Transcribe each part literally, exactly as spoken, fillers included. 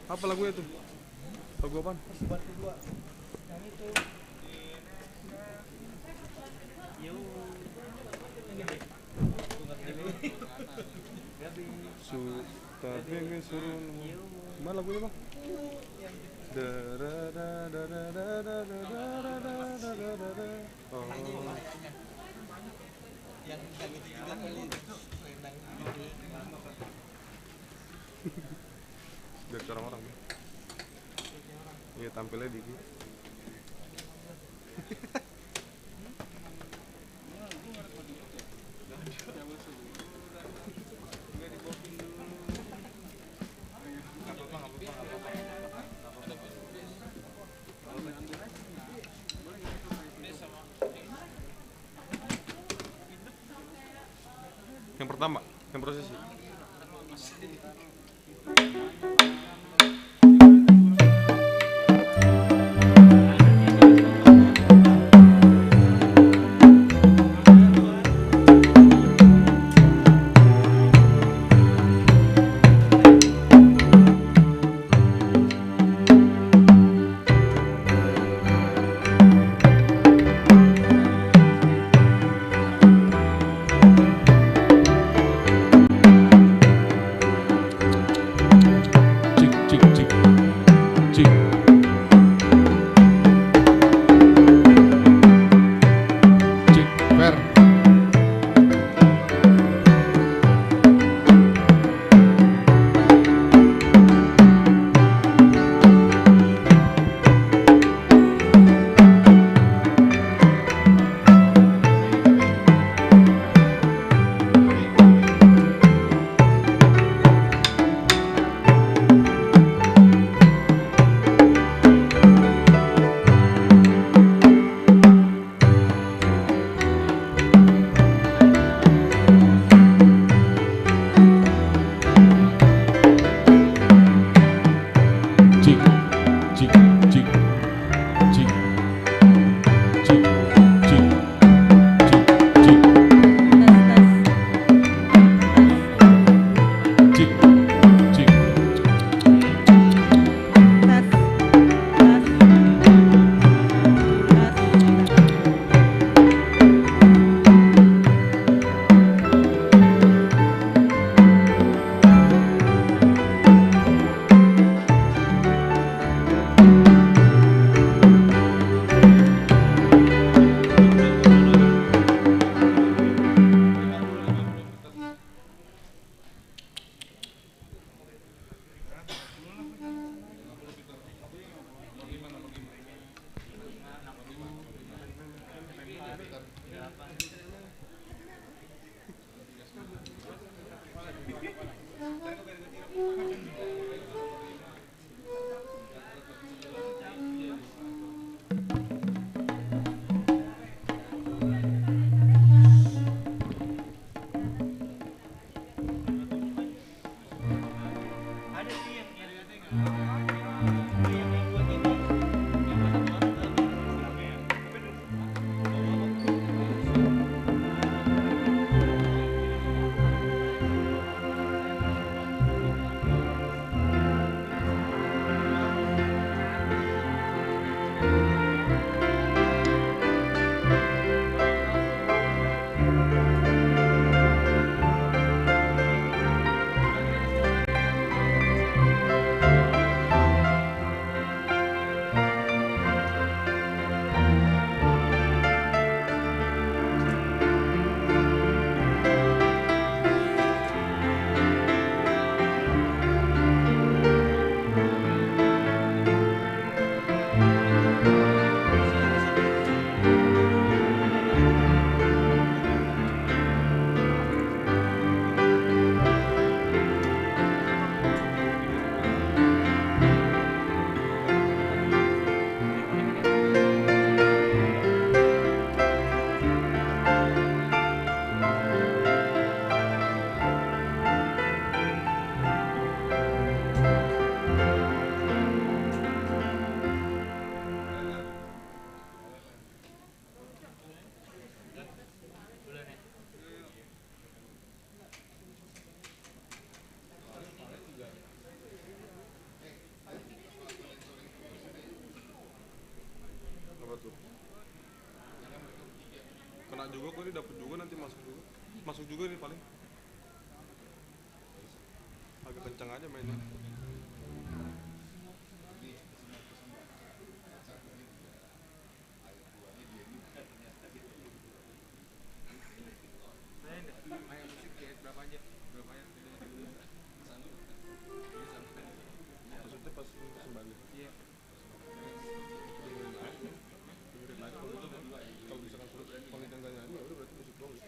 Apa lagunya itu? Lagu apaan? Su-, tapi yang suruh, mana lagunya, Bang? Darada, darada, darada. Oh. Biar orang-orang. Iya, tampilnya dikit. Yang pertama, yang prosesi. Cik, cik, cik. Cik. Cik, fair. Cik, cik, cik. Cik, cik, cik. Cik, cik. Cik, cik. Juga kok, ini dapat juga, nanti masuk juga. Masuk juga ini paling. Agak kencang aja mainnya. Maksudnya pas ini sembali. Iya. Dengerin live, ya. Dengerin live, kalau gitu, kalau misalkan suruh panitia nggak nyanyi, ya udah, berarti musik doang gitu.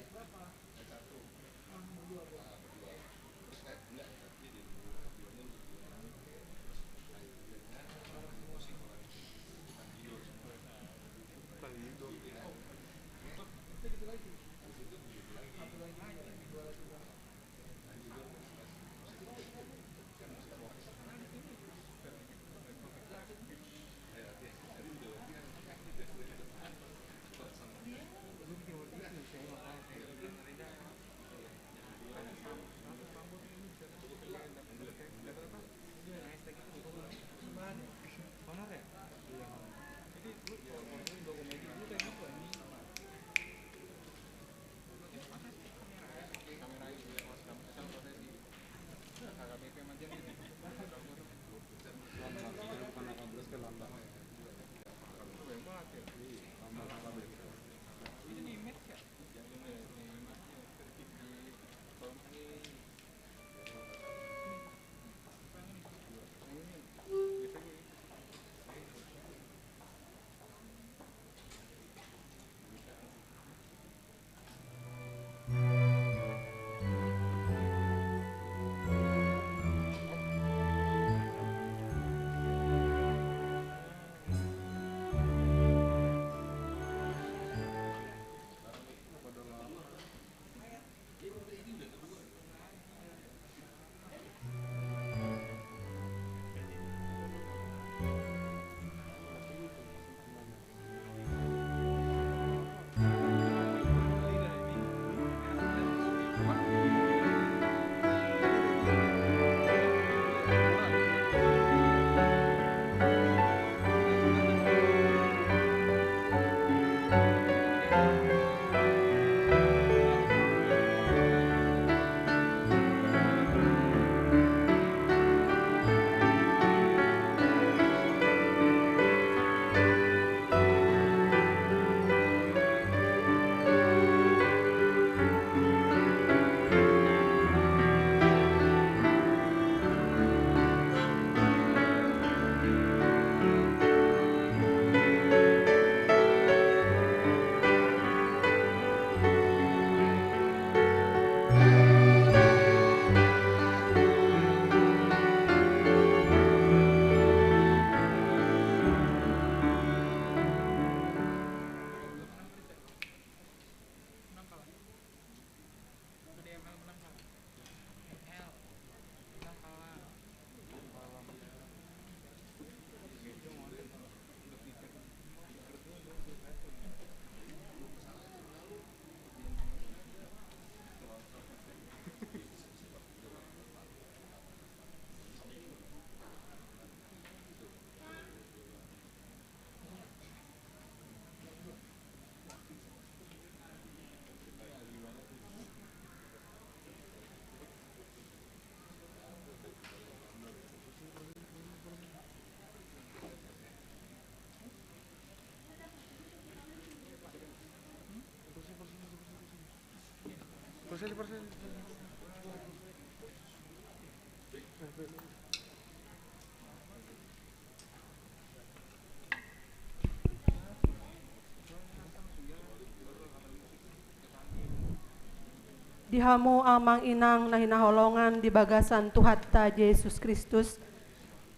Di hamu amang inang na hinaholongan di bagasan Tuhanta Jesus Kristus,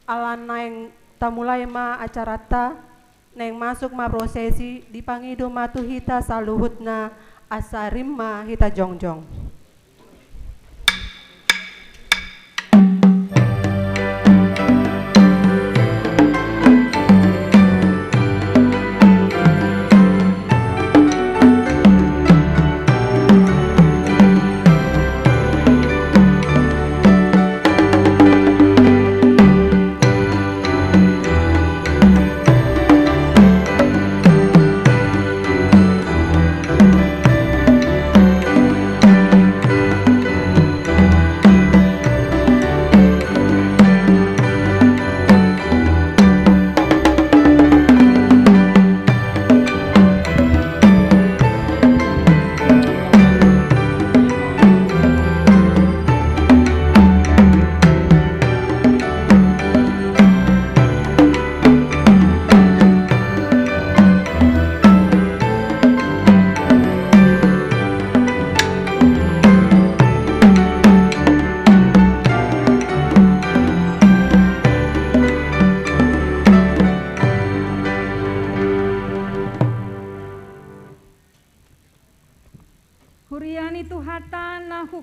ala naeng tamulai ma acaranta, naeng masuk ma prosesi, dipangido ma tu hita saluhutna, asa rim ma hita jongjong.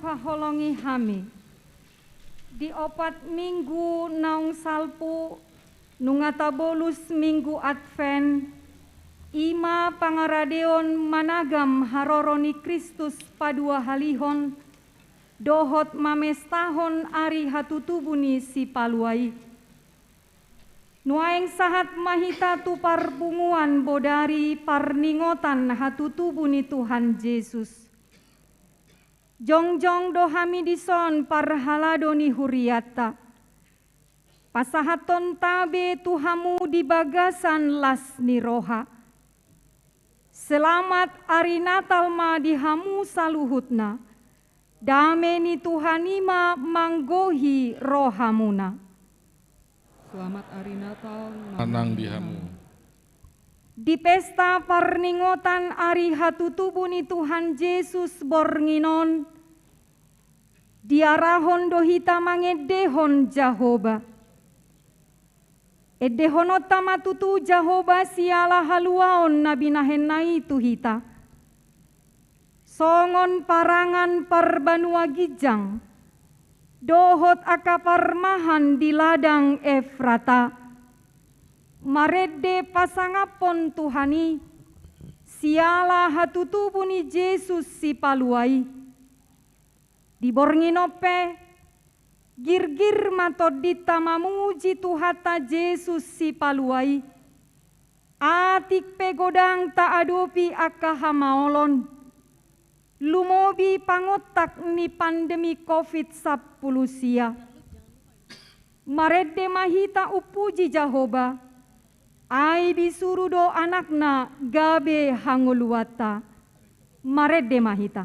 Paholongi hami. Di opat minggu naung salpu, nunga tabolus minggu Advent, i ma pangaradeon managam haroro ni Kristus paduahalihon, dohot mamestahon ari hatutubu ni Sipalua i. Nuaeng sahat ma hita tu parpunguan bodari parningotan hatutubu ni Tuhan Jesus. Jongjong do hami dison parhalado ni hurianta, pasahathonta be tu hamu di bagasan las ni roha. Selamat ari Natal ma di hamu saluhutna. Dame ni Tuhan i ma manggohi rohamuna. Selamat ari Natal manang di hamu. Di pesta parningotan ari hatutubu ni Tuhan Jesus borngin on, diarahon do hita mangendehon Jahowa. Endehononta ma tutu Jahowa siala haluaon na binahenna i tu hita. Songon parangan parbanua ginjang, dohot angka parmahan di ladang Efrata, marende pasangaphon Tuhan i, siala hatutubu ni Jesus Sipalua i. Di borngin on pe, girgir ma tondinta mamuji Tuhanta Jesus Sipalua i. Atik pe godang taadopi angka hamaolon, lumobi pangontak ni pandemi covid sampulu sia, marende ma hita umpuji Jahowa, ai disuru do Anakna gabe hangoluanta. Marende ma hita.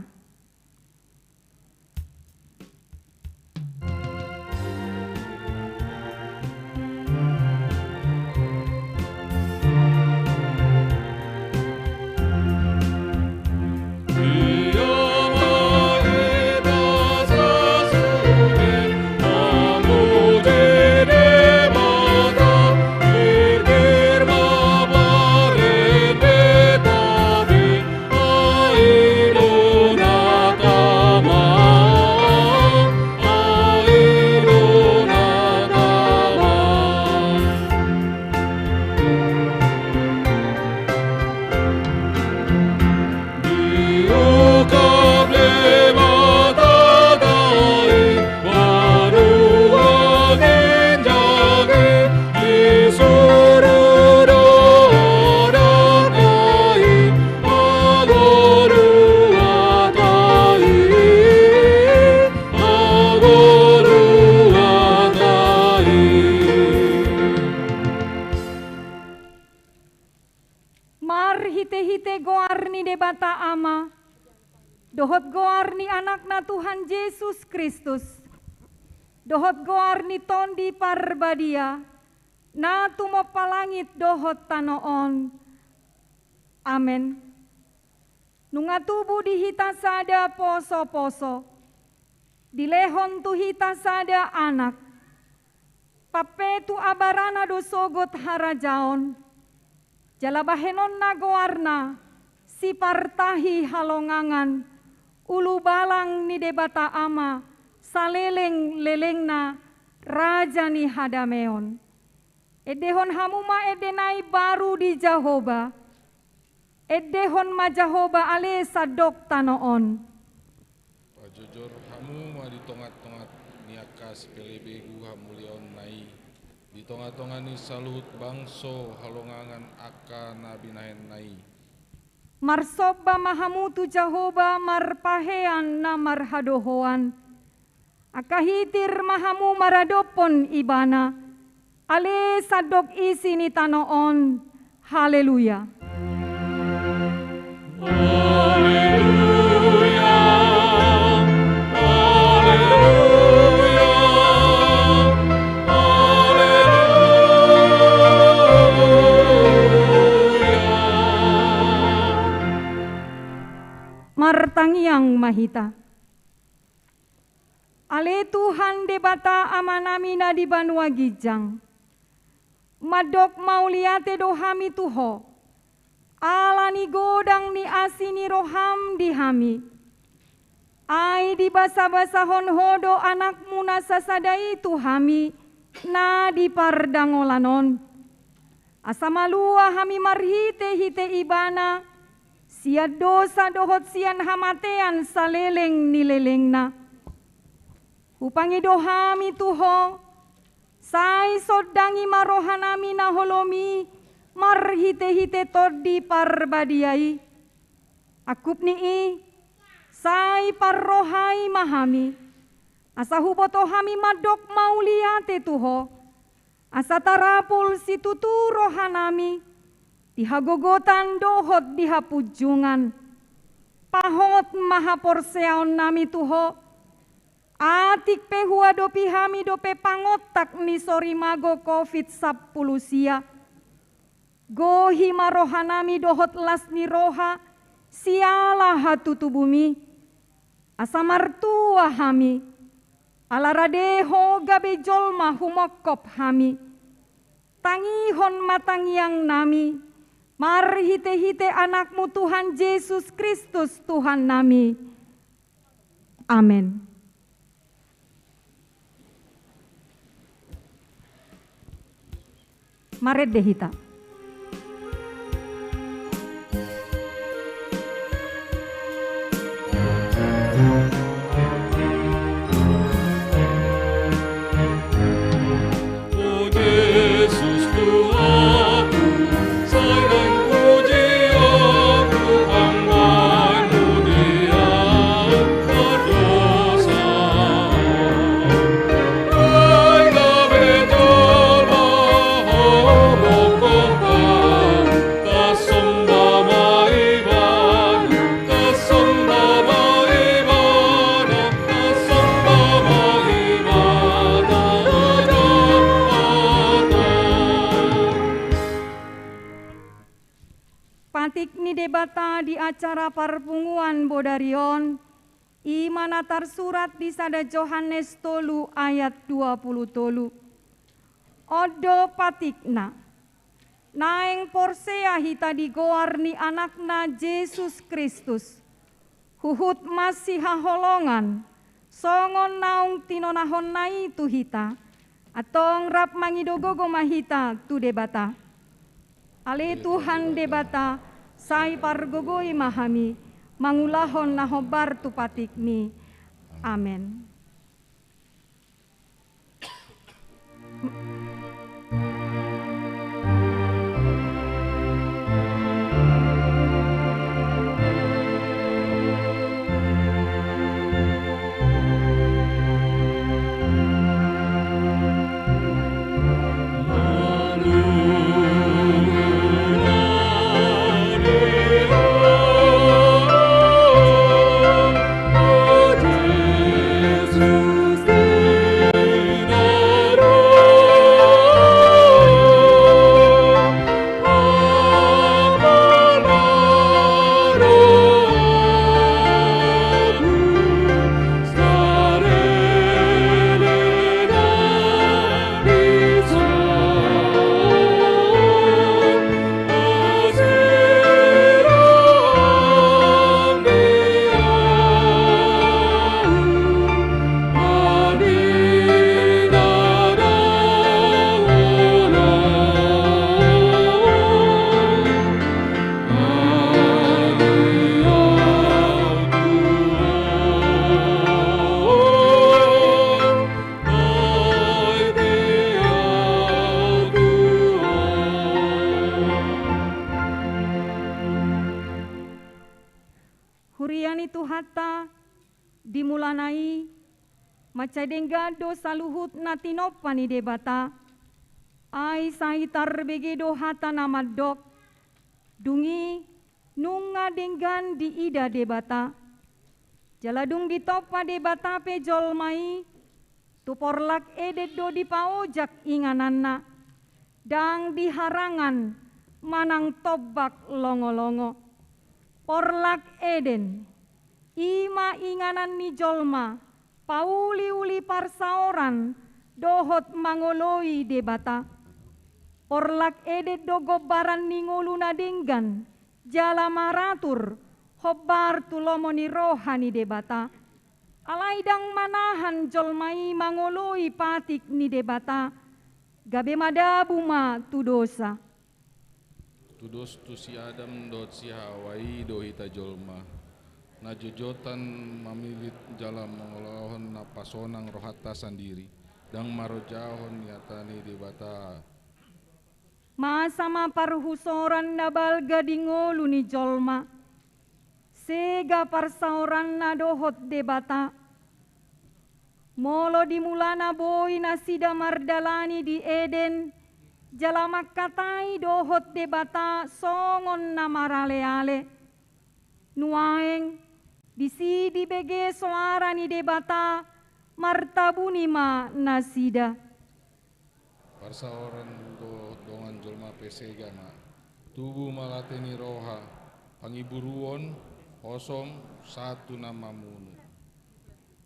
Marhitehite goar ni Debata Ama, dohot goar ni Anakna Tuhan Jesus Kristus, dohot goar ni Tondi Parbadia, na tumompa langit dohot tano on. Amen. Nunga tubu di hita sada posoposo, dilehon tu hita sada Anak, pampetu abarana do sogot harajaon, jala bahenonna goarna Sipartahi Halongangan, Ulubalang ni Debata Ama, salelenglelengna, Raja ni Hadameon. Endehon hamu ma ende nai baru di Jahowa. Endehon ma Jahowa ale sandok tano on. Pajojor hamu ma di tongatonga ni angka sipelebegu hamuliaonna i, di tongatonga ni saluhut bangso halongangan angka na binahenna i. Marsomba ma hamu tu Jahowa marpahean na marhadohoan. Angka hitir ma hamu maradophon Ibana, ale sandok isi ni tano on. Haleluya. Haleluya, haleluya, haleluya. Martangiang ma hita. Ale Tuhan Debata Amanami na di banua ginjang, mandok mauliate do hami tu Ho, ala ni godang ni asi ni roham di hami. Ai dibasabasahon Ho do Anakmu na sasada i tu hami, na di pardangolan on. Asa malua hami marhitehite Ibana, sian dosa dohot sian hamatean saleleng ni lelengna. Hupangido hami tu Ho, sai sondangi ma rohanami na holom i marhitehite Tondi Parbadia i. Angkup ni i, sai parrohai ma hami, asa huboto hami mandok mauliate tu Ho, asa tarapul situtu rohanami di hagogotan dohot di hapunjungan. Pahot ma haporseaonnami tu Ho, atik pe huadopi hami dope pangontak ni sorimago covid sampulu sia. Gohi ma rohanami dohot las ni roha siala hatutubum i. Asa martua hami, ala rade Ho gabe jolma humongkop hami. Tangihon ma tangiangnami, marhitehite Anakmu Tuhan Jesus Kristus Tuhannami. Amen. Marende hita. Patik ni Debata di acara parpunguan bodari on, i ma na tarsurat di sada Johannes tolu ayat dua pulu tolu. On do patikna. Naeng porsea hita di goar ni Anakna Jesus Kristus, huhut masihaholongan songon naung tinonahonna i tu hita. Antong rap mangido gogo ma hita tu Debata. Ale Tuhan Debata, sai pargogoi ma hami mangulahon na hombar tu patikmi. Amen. Huria ni Tuhanta, di mulana i, mansai denggan do saluhut na tinompa ni Debata, ai sai tarbege do hata na mandok, dung i nunga denggan diida Debata. Jala dung ditompa Debata pe jolma i, tu porlak Eden do dipaojak ingananna, ndang di harangan manang tombak longolongo. Porlak Eden, i ma inganan ni jolma, pauliuli parsaoran dohot mangoloi Debata. Porlak Eden do gombaran ni ngolu na denggan, jala maratur, hombar tu lomo ni roha ni Debata. Alai ndang manahan jolma i mangoloi patik ni Debata, gabe madabu ma tu dosa. Tudos tu si Adam dohot si Hawa i do hita jolma, na jojotan mamilit jala mangulahon na pasonang rohanta sandiri, ndang marojaon ni hata ni Debata. Masa ma parhusoran na balga di ngolu ni jolma, sega parsaoranna dohot Debata. Molo di mulana boi nasida mardalani di Eden, jala mangkatai dohot Debata songon na maraleale. Nuaeng, disi dibege soara ni Debata, martabuni ma nasida. Parsaoran do dongan jolma pe sega ma. Tubu ma late ni roha, pangiburuon, hosom, sahat tu na mamunu.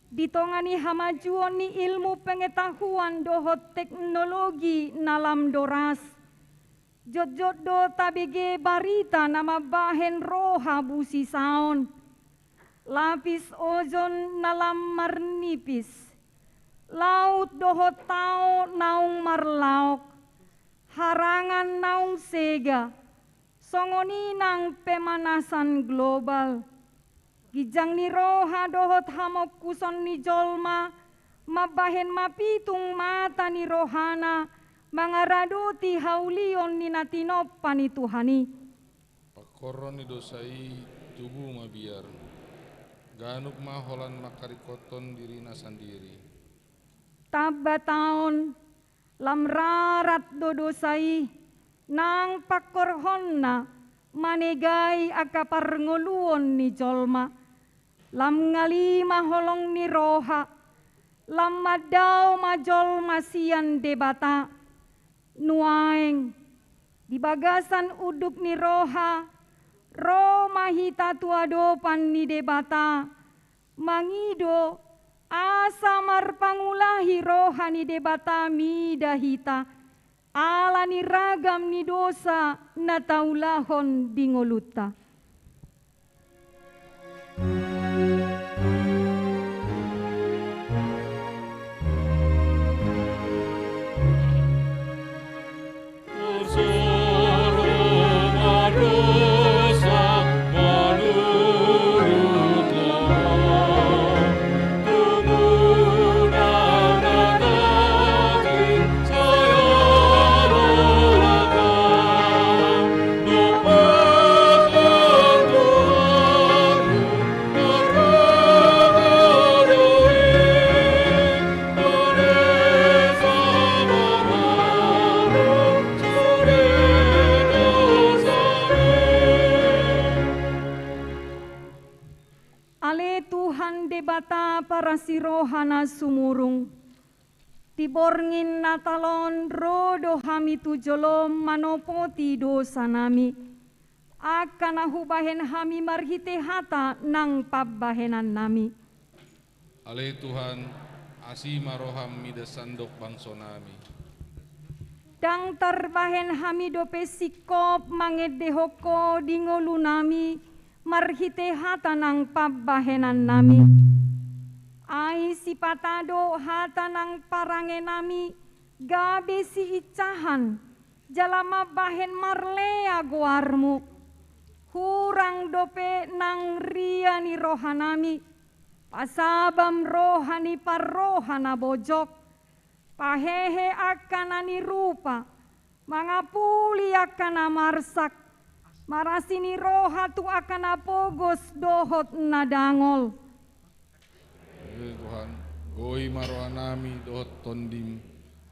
Di tonga ni hamajuon ni ilmu pengetahuan dohot teknologi na lam doras, jotjot do tabege barita na mambahen roha busisaon. Lapis ozon na lam marnipis, laut dohot tao naung marlaok, harangan naung sega, songon i nang pemanasan global. Ginjang ni roha dohot hamongkuson ni jolma mambahen mapitung mata ni rohana mangaradoti haulion ni na tinompa ni Tuhan i. Pangkorhon ni dosa i tubu mabiar, ganup ma holan mangkaringkothon dirina sandiri. Tamba taon, lam rarat do dosa i, nang pangkorhonna manegai angka parngoluon ni jolma. Lam ngali ma holong ni roha, lam mandao ma jolma sian Debata. Nuaeng, di bagasan unduk ni roha, ro ma hita tu adopan ni Debata, mangido asa marpangulahi roha ni Debata mida hita, ala ni ragam ni dosa na taulahon di ngolunta. Ale Tuhan Debata parasi roha na sumurung, di borngin Natal on ro do hami tu jolom manopoti dosanami, angka na hubahen hami marhite hata nang pambahenannami. Ale Tuhan, asi ma roham mida sandok bangsonami. Ndang tarbahen hami dope singkop mangendehon Ho di ngolunami, marhite hata nang pambahenannami. Ai sipata do hata nang parangenami gabe siinsahan, jala mambahen marlea goarmu. Hurang dope nang ria ni rohanami, pasabam roha ni parroha na bojok, pahehe angka na nirupa, mangapuli angka na marsak, marasi ni roha tu angka na pogos dohot na dangol. Ale Tuhan, goi ma rohanami dohot tondim,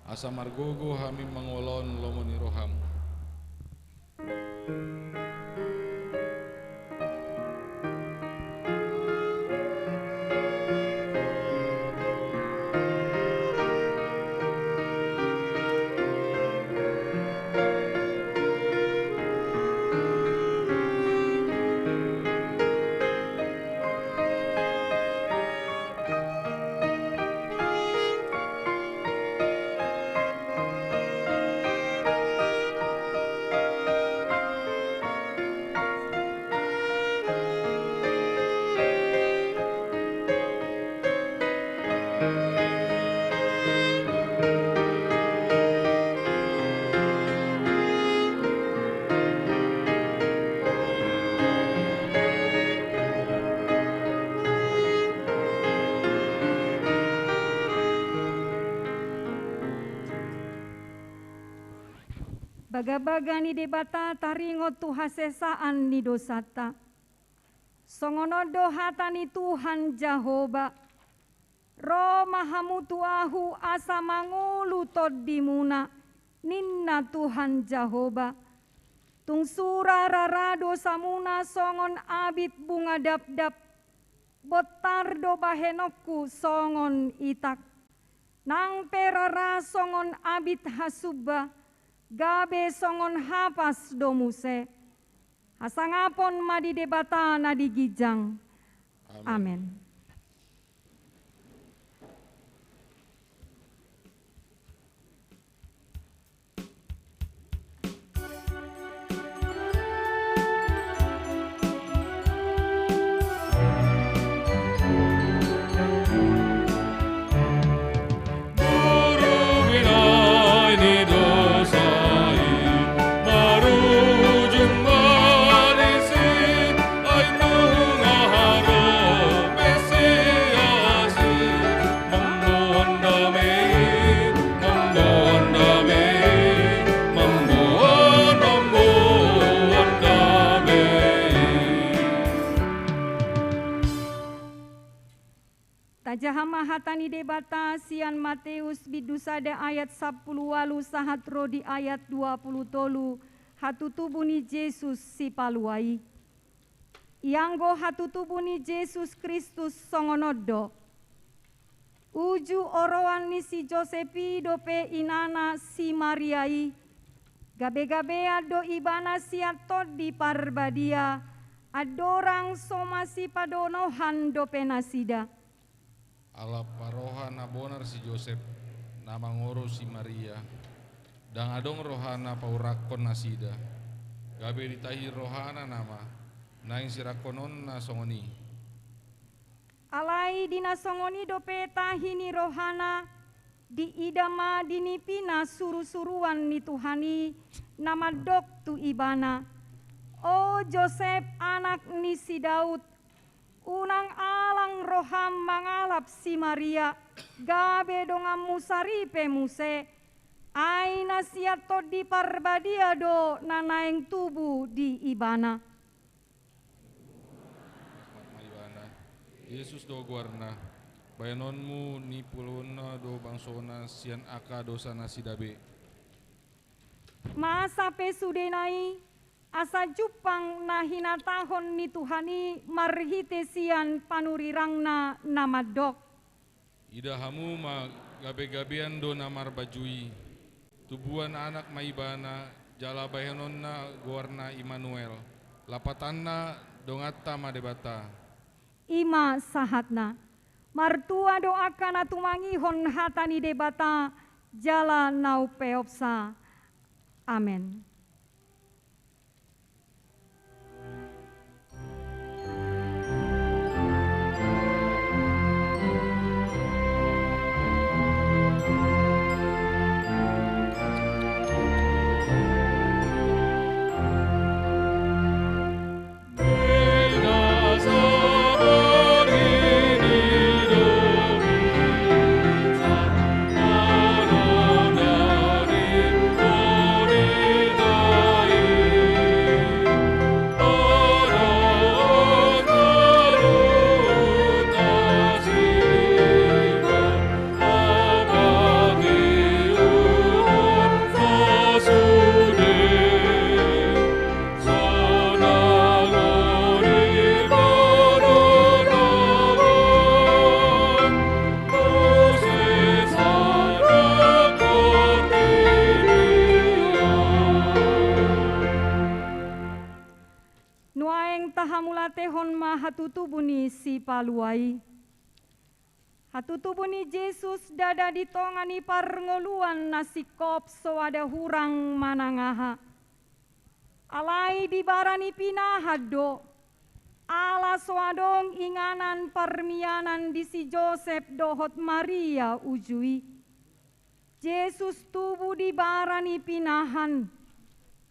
asa margogo hami mangulahon lomo ni roham. Bagabaga ni Debata taringot tu hasesaan ni dosanta. Songon on do hata ni Tuhan Jahowa: Ro ma hamu tu Ahu asa mangolu tondimuna, ninna Tuhan Jahowa. Tung sura rara dosamuna songon abit bunga dapdap, bontar do bahenonku songon itak. Nang pe rara songon abit hasumba, gabe songon hapas do muse. Hasangapon ma di Debata na di ginjang. Amen. Amen. Tajaha ma hata ni Debata sian Mateus bindu sada ayat sampulu ualu sahat ro di ayat dua pulu tolu, hatutubu ni Jesus Sipalua i. Ianggo hatutubu ni Jesus Kristus songon on do. Uju oroan ni si Josep i dope inana si Maria i, gabegabean do ibana sian Tondi Parbadia, andorang so masipadonohan dope nasida. Ala paroha na bonar si Josep, na mangoru si Maria, ndang adong rohana paurakkon nasida. Gabe ditahi rohana nama, naeng sirangkononna songon i. Alai di na songon i dope tahi ni rohana, diida ma di nipina surusuruan ni Tuhan i, na mandok tu ibana: O Josep, anak ni si Daud, unang alang roham mangalap si Maria, gabe donganmu saripe muse, ai na sian Tondi Parbadia do na naeng tubu di ibana. Rahmat ma ibana. Jesus do goarna. Bahenonmu nipulunna do bangsona sian angka dosanasida be. Masa pe sudena i, asa jumpang na hinatahon ni Tuhan i marhite sian panurirangna na mandok: Ida hamu ma, gabegabean do na marbaju i. Tubuan anak ma ibana, jala bahenonna goarna Immanuel. Lapatanna, donganta ma Debata. I ma sahatna. Martua do angka na tumangihon hata ni Debata jala na umpeopsa. Amen. Nuaeng tahamulatehon ma hatutubu ni Sipalua i. Hatutubu ni Jesus ndada di tonga ni parngoluan na singkop soada hurang manang aha. Alai di bara ni pinahan do, ala so adong inganan parmianan di si Josep dohot Maria uju i. Jesus tubu di bara ni pinahan.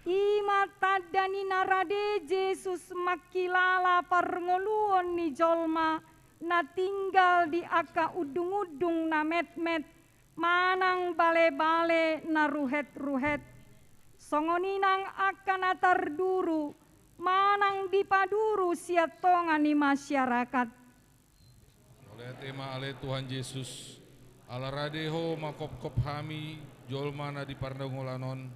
I ma tanda ni na rade Jesus mangkilala parngoluon ni jolma na tinggal di angka undungundung na metmet manang balebale na ruhetruhet. Songon i nang angka na tarduru manang dipaduru sian tonga ni masyarakat. Mauliate ma ale Tuhan Jesus, ala rade Ho manghophop hami jolma na di parngoluan on.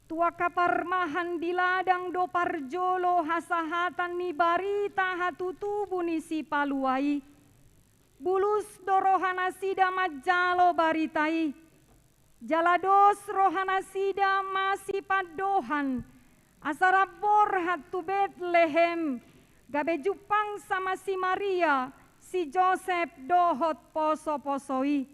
Tu angka parmahan di ladang do parjolo hasahatan ni barita hatutubu ni Sipalua i. Bulus do rohanasida manjalo barita i. Jala dos rohanasida masipandohan, asa rap borhat tu Betlehem, gabe jumpangsa ma si Maria, si Josep dohot posoposo i.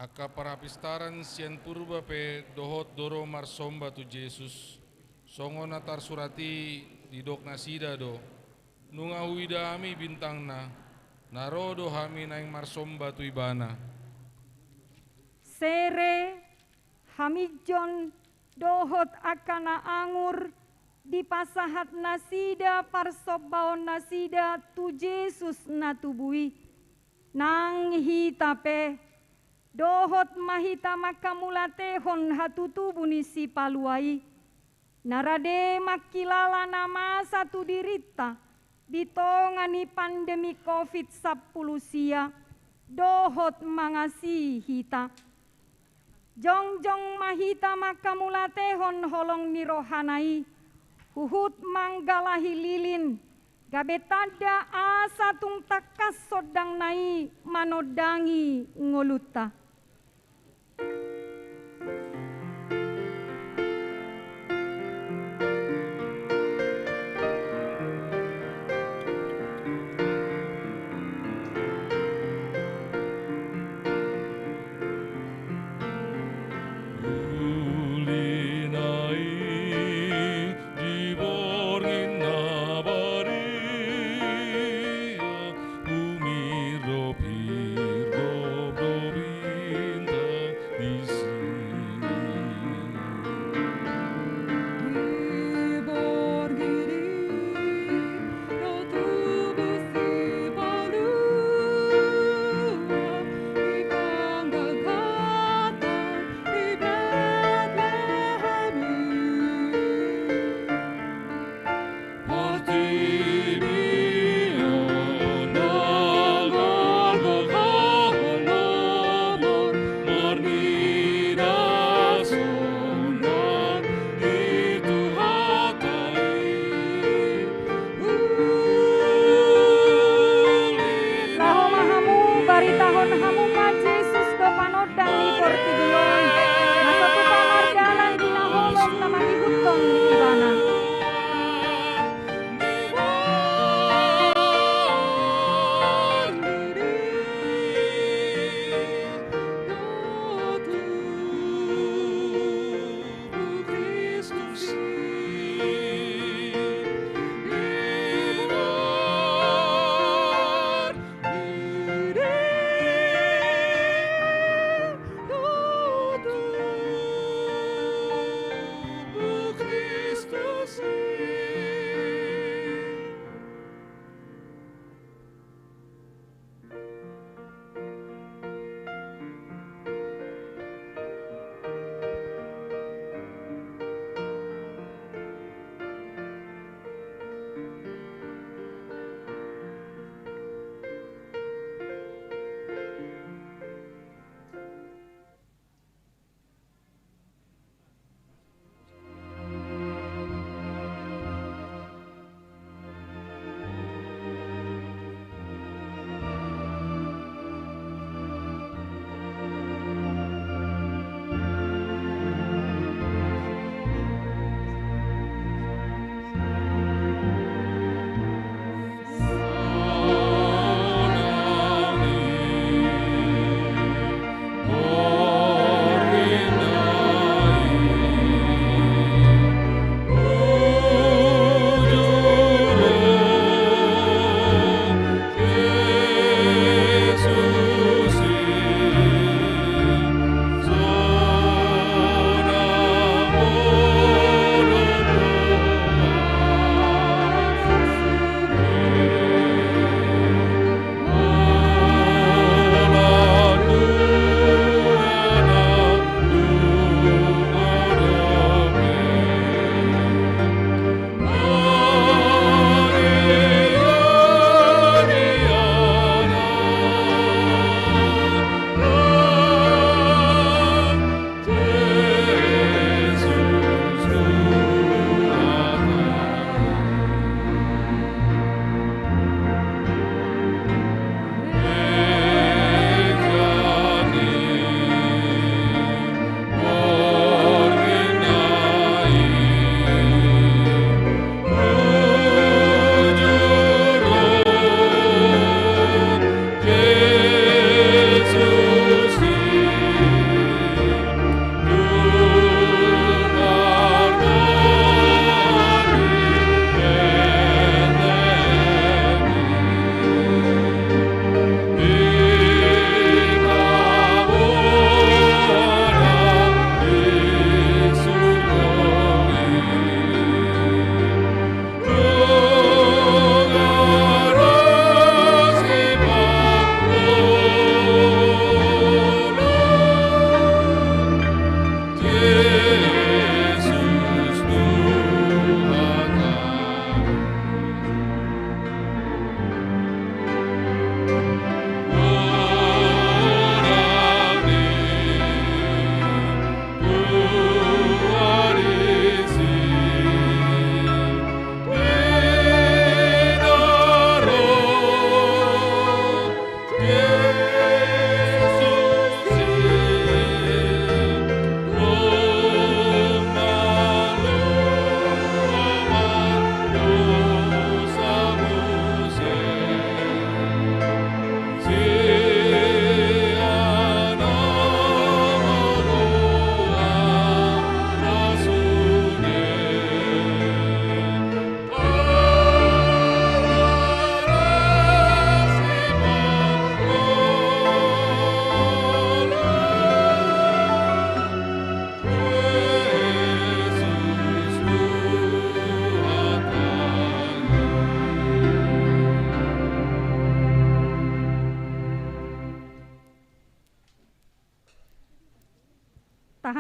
Angka parhapistaran sian purba pe dohot do ro marsomba tu Jesus, songon na tarsurat i didok nasida do: Nunga huida hami bintangna, na ro do hami naeng marsomba tu ibana. Sere, haminjon, dohot angka na angur, dipasahat nasida parsombaon nasida tu Jesus na tubu i. Nang hita pe, dohot ma hita manghamauliatehon hatutubu ni Sipalua i, na rade mangkilala na masa tu dirinta di tonga ni pandemi Covid sampulu sia, dohot mangasihi hita. Jongjong ma hita manghamauliatehon holong ni rohana i, huhut manggalahi lilin, gabe tanda asa tung tangkas sondangna i manondangi ngolunta. Uli na i di borngin na badia, umirop hirdop dobi.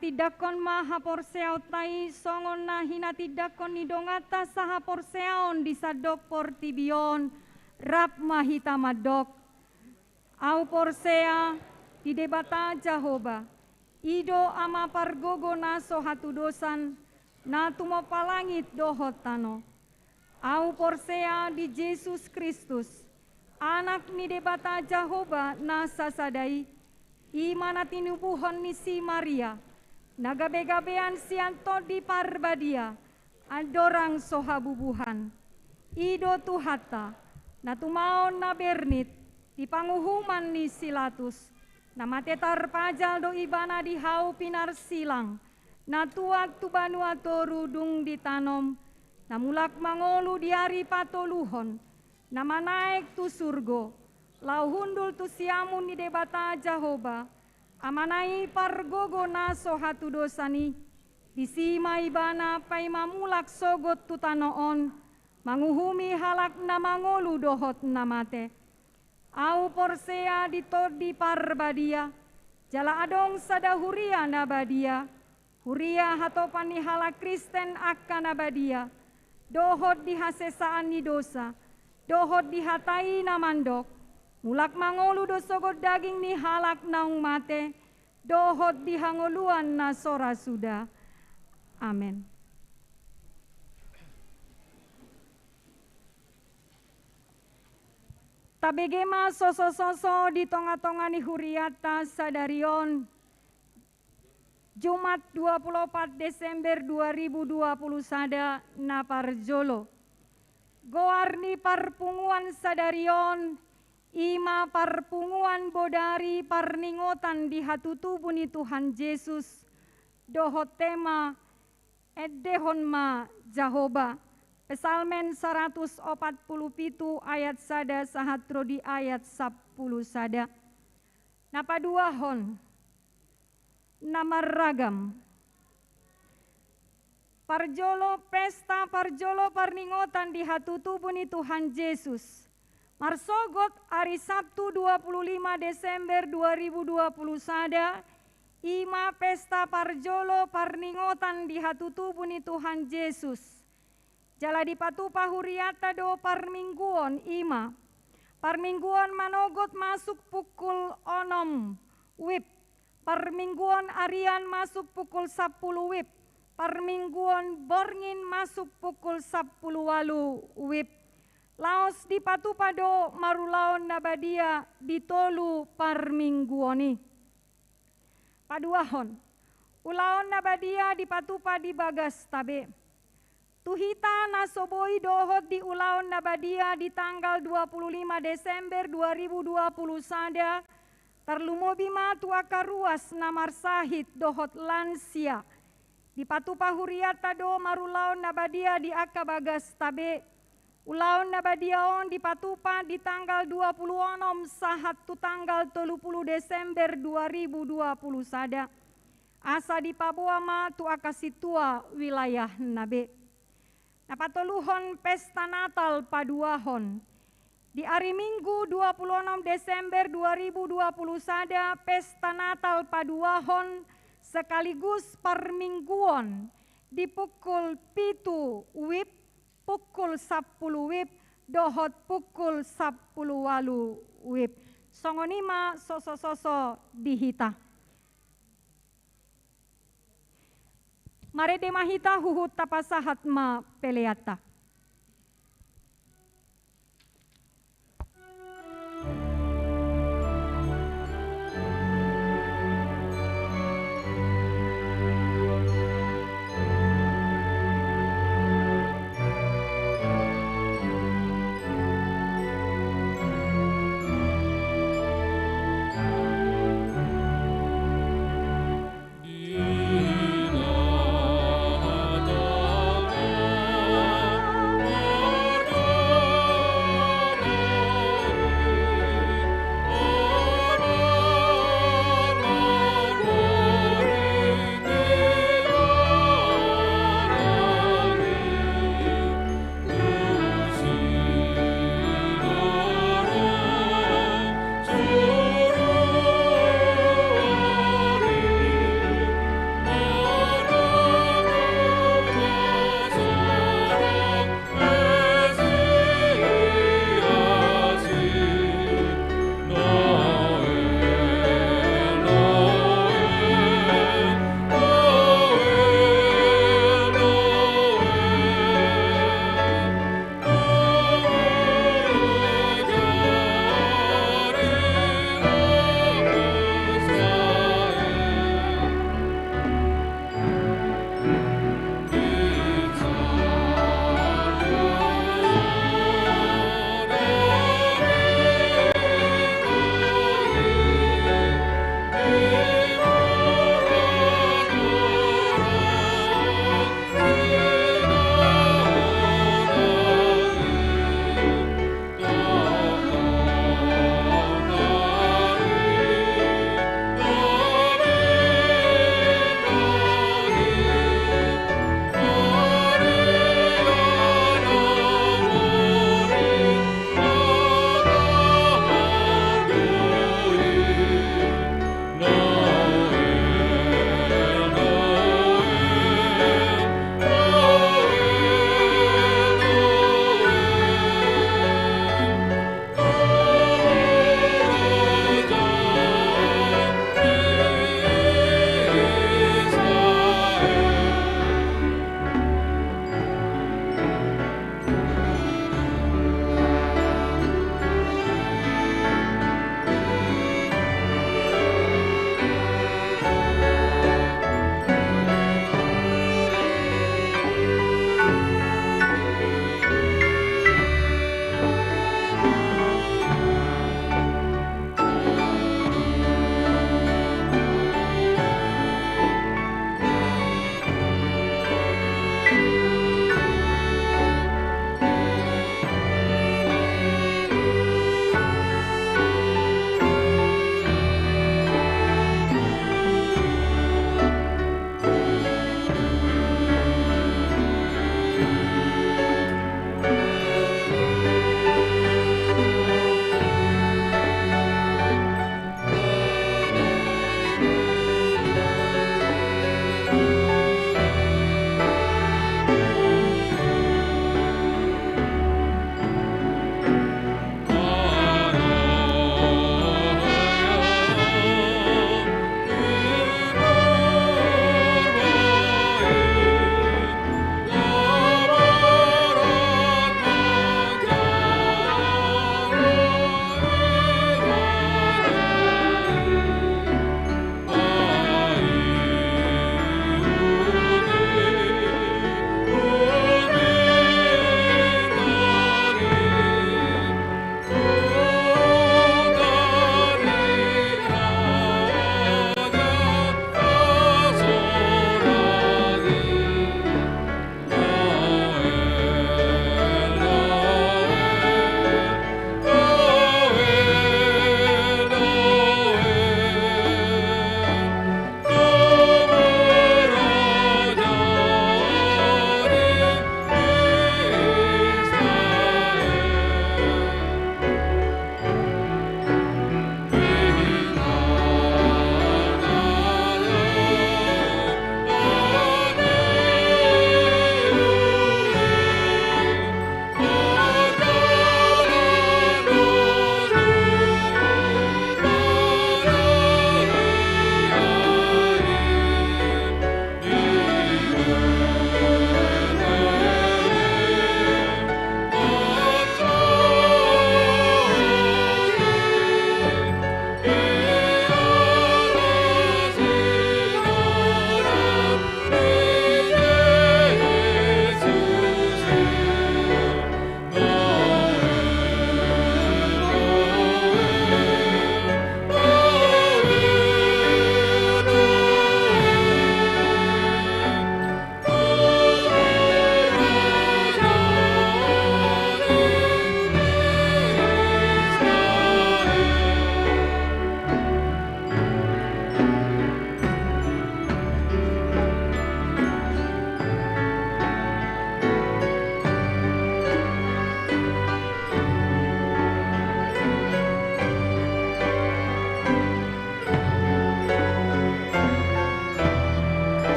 Tindangkon ma haporseaonta i songon na hinatindangkon ni donganta sahaporseaon di sandok portibi on. Rap ma hita mandok: Ahu porsea di Debata Jahowa, i do Ama pargogo na so hatudosan, na tumompa langit dohot tano. Ahu porsea di Jesus Kristus, Anak ni Debata Jahowa na sasada i, i ma na tinubuhon ni si Maria, na gabegabean sian Tondi Parbadia, andorang so habubuhan. I do Tuhanta, na tumaon na bernit di panguhuman ni si Latus, na mate tarpajal do Ibana di hau pinarsilang, na tuat tu banua toru dung ditanom, na mulak mangolu di ari patoluhon, na manaek tu surgo, laho hundul tu siamun ni Debata Jahowa, Amana i pargogo na so hatudosan i. Disi ma Ibana paima mulak sogot tu tano on, manguhumi halak na mangolu dohot na mate. Ahu porsea di Tondi Parbadia, jala adong sada huria na badia, huria hatopan ni halak Kristen angka na badia, dohot di hasesaan ni dosa, dohot di hata i na mandok: Mulak mangolu do sogot daging ni halak naung mate, dohot di hangoluan na so ra suda. Amen. Tabege ma sosososo di tongatonga ni hurianta sadari on, Jumat dua puluh opat Desember dua ribu dua puluh sada, na parjolo. Goar ni parpunguan sadari on, i ma parpunguan bodari parningotan di hatutubu ni Tuhan Jesus, dohot tema Endehon ma Jahowa. Psalmen saratus opat pulu pitu ayat sada sahat ro di ayat sampulu sada. Na paduahon, na marragam. Parjolo, pesta parjolo parningotan di hatutubu ni Tuhan Jesus. Marsogot ari Sabtu dua puluh lima Desember dua ribu dua puluh sada, i ma pesta parjolo parningotan di hatutubu ni Tuhan Jesus. Jala dipatupa hurianta do parmingguon, i ma parmingguon manogot masuk pukul onom wib, parmingguon arian masuk pukul sampulu wib, parmingguon borngin masuk pukul sampulu ualu wib. Laos dipatupa do marulaon na badia di tolu parmingguon i. Paduahon, ulaon na badia dipatupa di bagasta be. Tu hita na so boi dohot di ulaon na badia di tanggal dua puluh lima Desember dua ribu dua puluh sada, tarlumobi ma tu angka ruas na marsahit dohot lansia. Dipatupa hurianta do marulaon na badia di angka bagasta be. Ulaon na badia on dipatupa di tanggal dua puluh onom sahat tu tanggal tolu puluh Desember dua ribu dua puluh sada. Asa dipaboa ma tu angka sintua wilayahna be. Na patoluhon, pesta Natal paduahon. Di ari Minggu dua puluh onom Desember dua ribu dua puluh sada, pesta Natal paduahon sekaligus parmingguon di pukul pitu wib, pukul sampulu wib, dohot pukul sampulu ualu wib. Songon i ma sosososo di hita. Marende ma hita huhut tapasahat ma peleanta.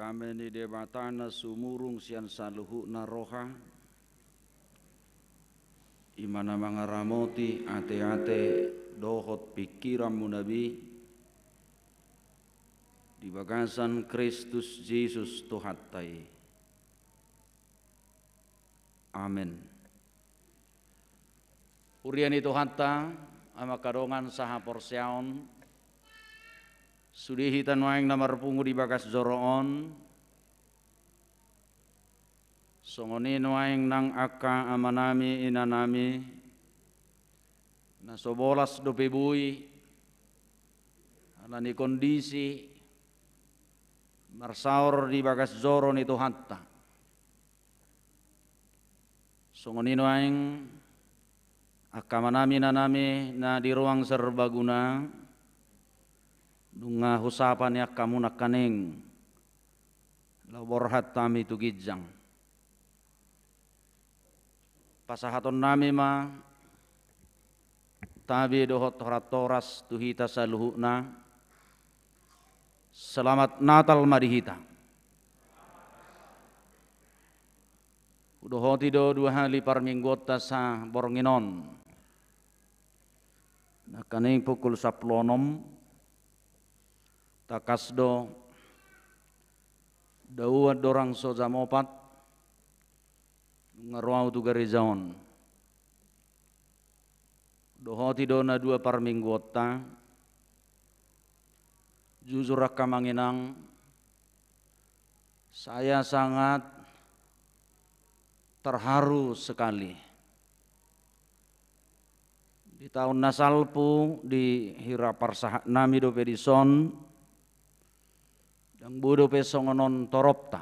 Dame ni Debata na sumurung sian saluhutna roha, i ma na mangaramoti ateate dohot pingkiranmuna be di bagasan Kristus Jesus Tuhanta i. Amen. Huria ni Tuhanta, angka dongan sahaporseaon, sude hita nuaeng na marpungu di bagas joro on, songon i nuaeng nang angka amanami, inanami, na so bolas dope boi ala ni kondisi marsaor di bagas joro ni Tuhanta. Songon i nuaeng angka amanami, inanami na di ruang serbaguna, nunga husapa ni angka muna nangkaning laho borhat hami tu ginjang. Pasahatonnami ma tabe dohot horas toras tu hita saluhutna. Selamat Natal ma di hita. Hudohoti do dua hali parmingguonta saborngin on. Nangkaning pukul sampulu onom, tangkas do dao andorang so jam opat, nunga ro ahu tu gareja on. Dohoti do na dua parmingguonta. Jujur angka amang inang, saya sangat terharu sekali. Di taon na salpu, di hira parsahatnami dope dison, ndang boi dope songon on toropta.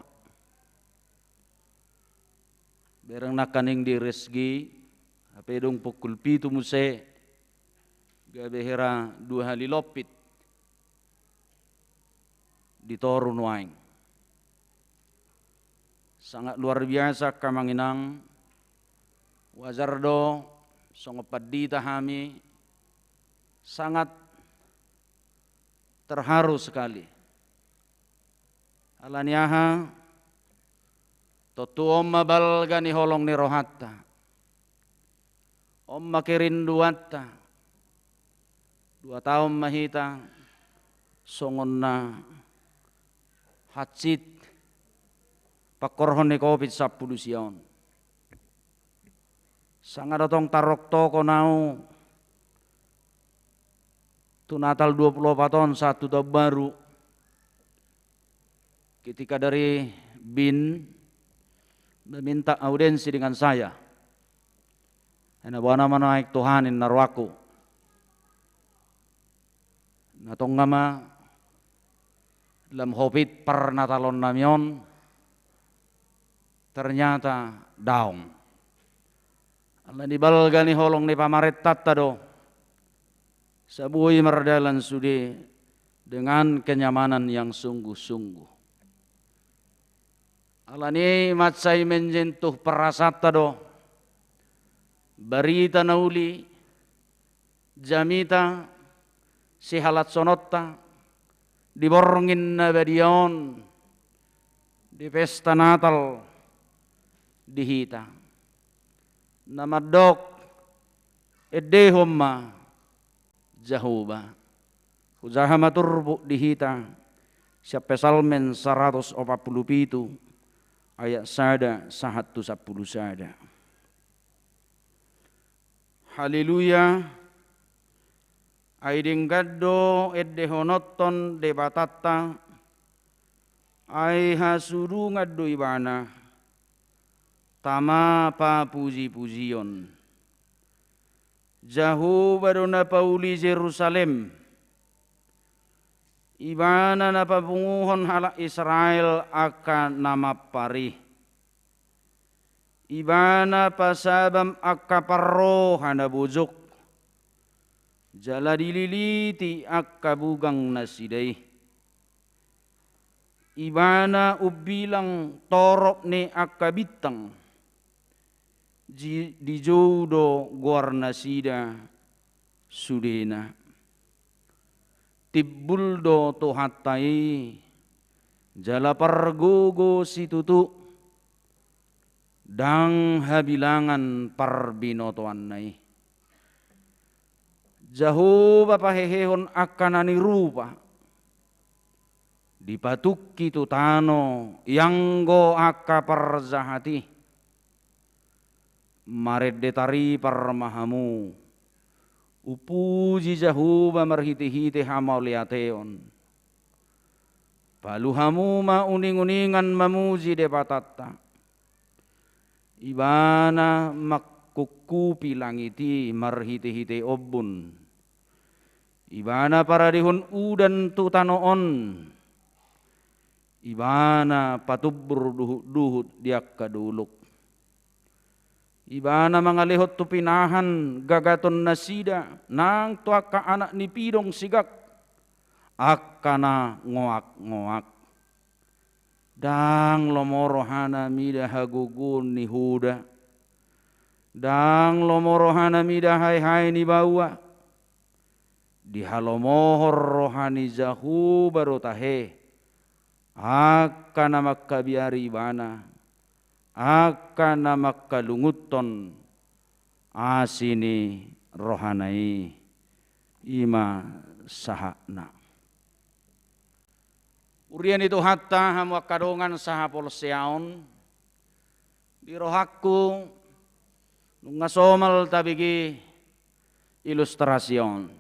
Bereng nangkaning di Resgi, hape dung pukul pitu muse, gabe hira dua hali lompit di toru nuaeng. Sangat luar biasa angka amang inang, wajar do songon pandita hami sangat terharu sekali. Ala ni aha? Tontu on ma balga ni holong ni rohanta. On ma kerinduanta. Dua taon ma hita songon na hansit pangkorhon ni Covid sampulu sia on. Sanga do tong tarongtokon ahu tu Natal dua pulu opat on sahat tu taon baru, ketika dari bin meminta audiensi dengan saya. Ai na boha nama nuaeng Tuhan, ninna rohangku. Na tonga ma lam Covid parnatalonnami on, ternyata daong. Ala ni balga ni holong ni pamarentanta do, sai boi mardalan sude dengan kenyamanan yang sungguh-sungguh. Ala ni mansai menyentuh perasaanta do barita na uli, jamita sihalashononta di borngin na badia on, di pesta Natal di hita. Na mandok, endehon ma Jahowa. Hujaha ma turpuk di hita sian Psalmen saratus opat pulu pitu, ayat sada sahat tu sampulu sada. Haleluya. Ai denggan do endehononhon Debatanta, ai hasudungan do Ibana, tama papuji-pujion. Jahowa do na pauli Jerusalem, Ibana na papunguhon halak Israel angka na mampar i. Ibana pasabam angka parroha na bojok, jala dililiti angka bugang nasida i. Ibana umbilang torop ni angka bintang, ji-, dijou do goar nasida sudena. Timbul do Tuhanta i jala pargogo situtu, ndang habilangan parbinotoanna i. Jahowa pahehehon angka na nirupa, dipatungki tu tano ianggo angka parjahat i. Marende taripar ma hamu, umpuji Jahowa marhitehite hamauliateon. Palu hamu ma uninguningan mamuji Debatanta. Ibana mangkungkupi langit i marhitehite ombun. Ibana paradehon udan tu tano on. Ibana patumbur duhutduhut di angka dolok. Ibana mangalehon tu pinahan gagatonnasida nang tu angka anak ni pidong sigak, angka na ngoakngoak. Ndang lomo rohana mida hagogoon ni hoda. Ndang lomo rohana mida haehae ni baoa. Dihalomohon roha ni Jahowa do tahe angka na mangkabiari ibana, angka na mangkalungunhon asi ni rohana i. I ma sahatna. Huria ni Tuhanta, hamu angka dongan sahapolseaon, di rohangku nunga somal tabege ilustrasi on.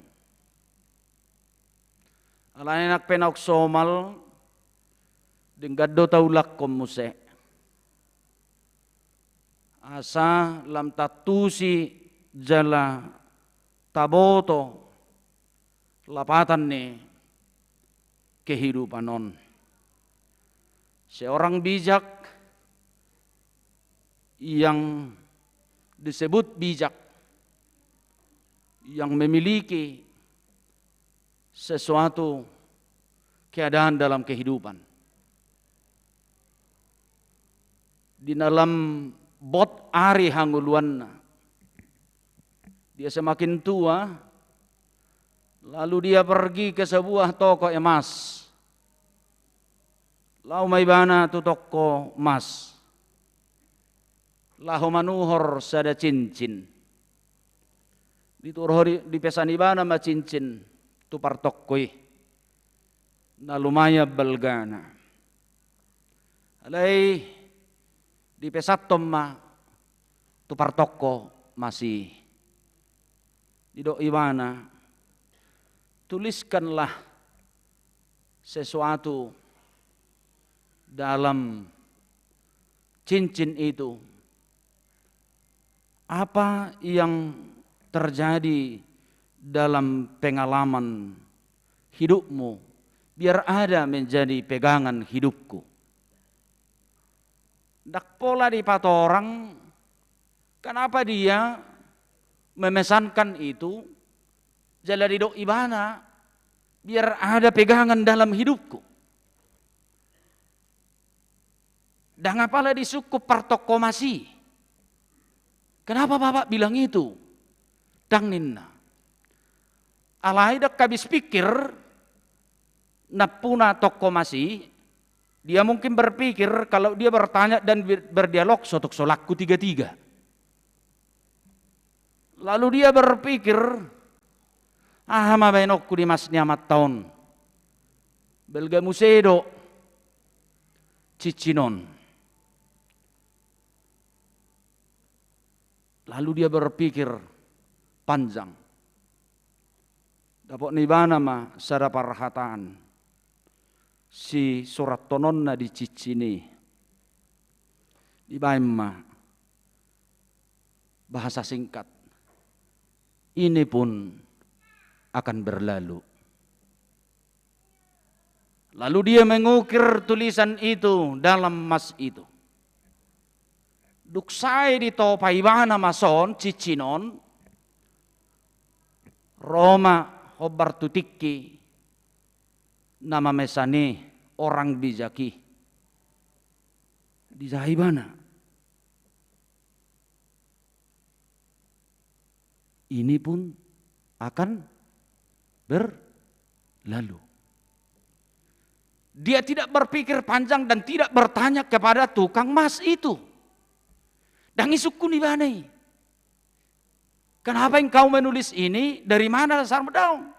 Alai nang pe naung somal, denggan do taulakhon muse. Asa lam taantusi jala taboto lapatan ni kehidupan on. Seorang bijak yang disebut bijak, yang memiliki sesuatu keadaan dalam kehidupan. Di dalam bot ari hangoluanna, dia semakin tua, lalu dia pergi ke sebuah toko emas. Laho ma ibana tu toko emas, laho manuhor sada cincin. Dituhor, dipesan ibana ma cincin tu partoko i. Na lumayan balgana. Alai dipesanhon ma tu partoko emas i. Didok ibana, tuliskanlah sesuatu dalam cincin itu. Apa yang terjadi dalam pengalaman hidupmu, biar ada menjadi pegangan hidupku. Ndang pola dipatorang, kenapa dia memesankan itu, jala didok ibana, biar ada pegangan dalam hidupku. Ndang apala disungkun partoko emas i. Kenapa Bapak bilang itu? Ndang ninna. Alai ndang habis pikir nampuna toko emas i, dia mungkin berpikir kalau dia bertanya dan ber-, berdialog so tung so laku tiga-tiga. Lalu dia berpikir, aha ma baenonku di emas ni amanta on? Balga muse do cincin on. Lalu dia berpikir panjang. Dapot ni ibana ma sada parhataan sisurathononna di cincin i. Dibaen ma bahasa singkat, ini pun akan berlalu. Lalu dia mengukir tulisan itu dalam emas itu. Dung sae ditopa ibana emas on, cincin on, ro ma hombar tu tingki na mamesan i, orang bijak i. Dijahai ibana. Ini pun akan berlalu. Dia tidak berpikir panjang dan tidak bertanya kepada tukang mas itu. Ndang isungkun ibana i. Kenapa engkau menulis ini? Dari mana dasarmu? Daong.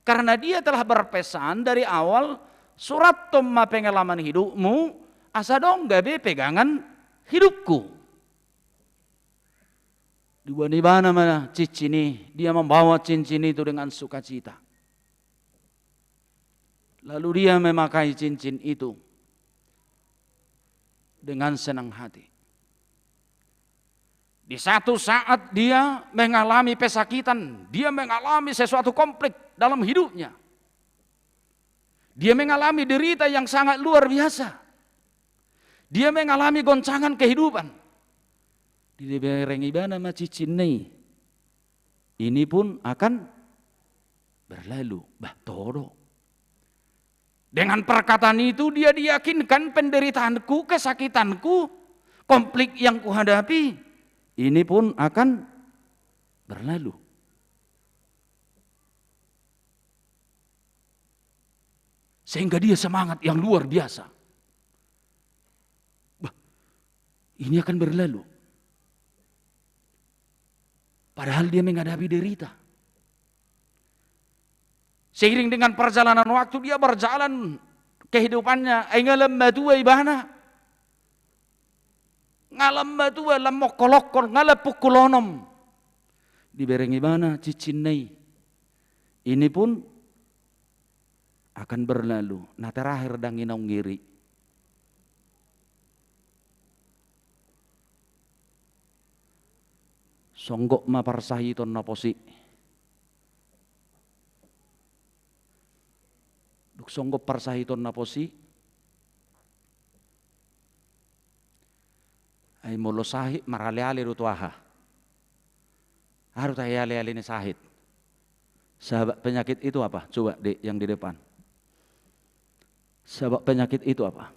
Karena dia telah berpesan dari awal, surathon ma pengalaman hidupmu, asa adong gabe pegangan hidupku. Diboan ibana ma cincin i, dia membawa cincin itu dengan sukacita. Lalu dia memakai cincin itu dengan senang hati. Di satu saat dia mengalami pesakitan, dia mengalami sesuatu konflik dalam hidupnya. Dia mengalami derita yang sangat luar biasa. Dia mengalami goncangan kehidupan. Dibereng ibana ma cincinna i. Ini pun akan berlalu. Bah, todo. Dengan perkataan itu dia diyakinkan penderitaanku, kesakitanku, konflik yang kuhadapi, ini pun akan berlalu. Sehingga dia semangat yang luar biasa. Bah, ini akan berlalu. Padahal dia menghadapi derita. Seiring dengan perjalanan waktu, dia berjalan kehidupannya, ai nga lam matua ibana. Nga lam matua, lam mongkol-ongkol, nga lam pukul onom. Dibereng ibana cincinna i. Ini pun akan berlalu. Na terakhir, ndang i naung iri. Songgop ma parsahiton na pos i. Dung songgop parsahiton na pos i, ai molo sahit maraleale do tu aha? Aha do tahe aleale ni sahit? Sahabat penyakit itu apa? Coba, Dek, yang di depan. Sahabat penyakit itu apa?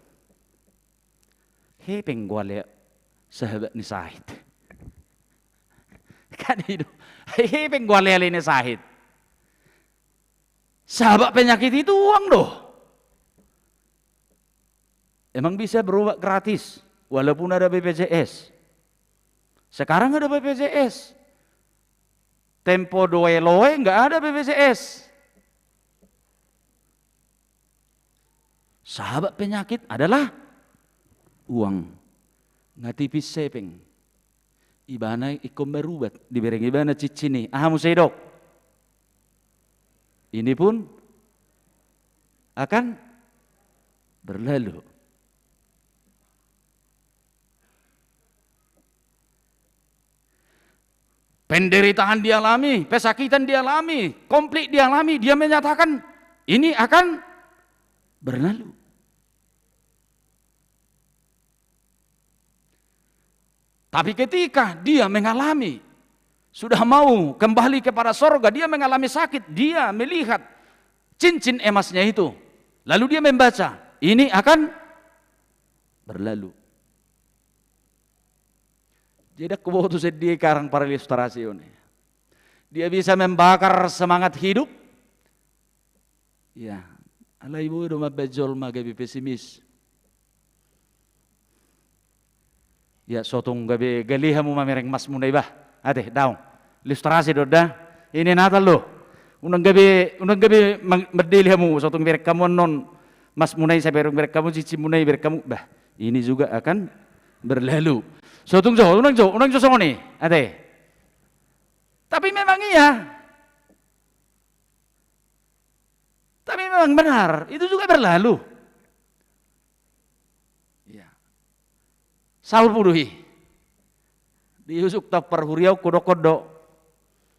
Hepeng do ale sahabat ni sahit. Kan i do. Hepeng do aleale ni sahit. Sahabat penyakit itu uang do. Emang bisa berobat gratis walaupun ada B P J S? Sekarang ada B P J S. Tempo dua loe nggak ada B P J S. Sahabat penyakit adalah uang. Nga tipis hepeng. Ibana ingkon marubat, dibereng ibana cincin i. Aha muse didok? Ini pun akan berlalu. Penderitaan dialami, pesakitan dialami, konflik dialami, dia menyatakan ini akan berlalu. Tapi ketika dia mengalami, sudah mau kembali kepada sorga, dia mengalami sakit, dia melihat cincin emasnya itu. Lalu dia membaca, ini akan berlalu. Jadi, huboto sian dia karang parilustrasi on. Dia bisa membakar semangat hidup. Ya, alai boi do mambaen jolma gabe pesimis. Ya, sotung gabe gale hamu mamereng masmuna i bah. Ate, daong. Ilustrasi do da. Ini Natal do. Unang gabe, unang gabe mang-, mardele hamu, sotung bereng hamu annon masmuna i, sai bereng hamu cincinmuna i, bereng hamu. Bah, ini juga akan berlalu. Sotung jo, unang jo, unang jo songon i. Ate. Tapi memang iya. Tapi memang benar, itu juga berlalu. Iya. Saulpulu i. Di usuk ta parhuriaon hudokkon do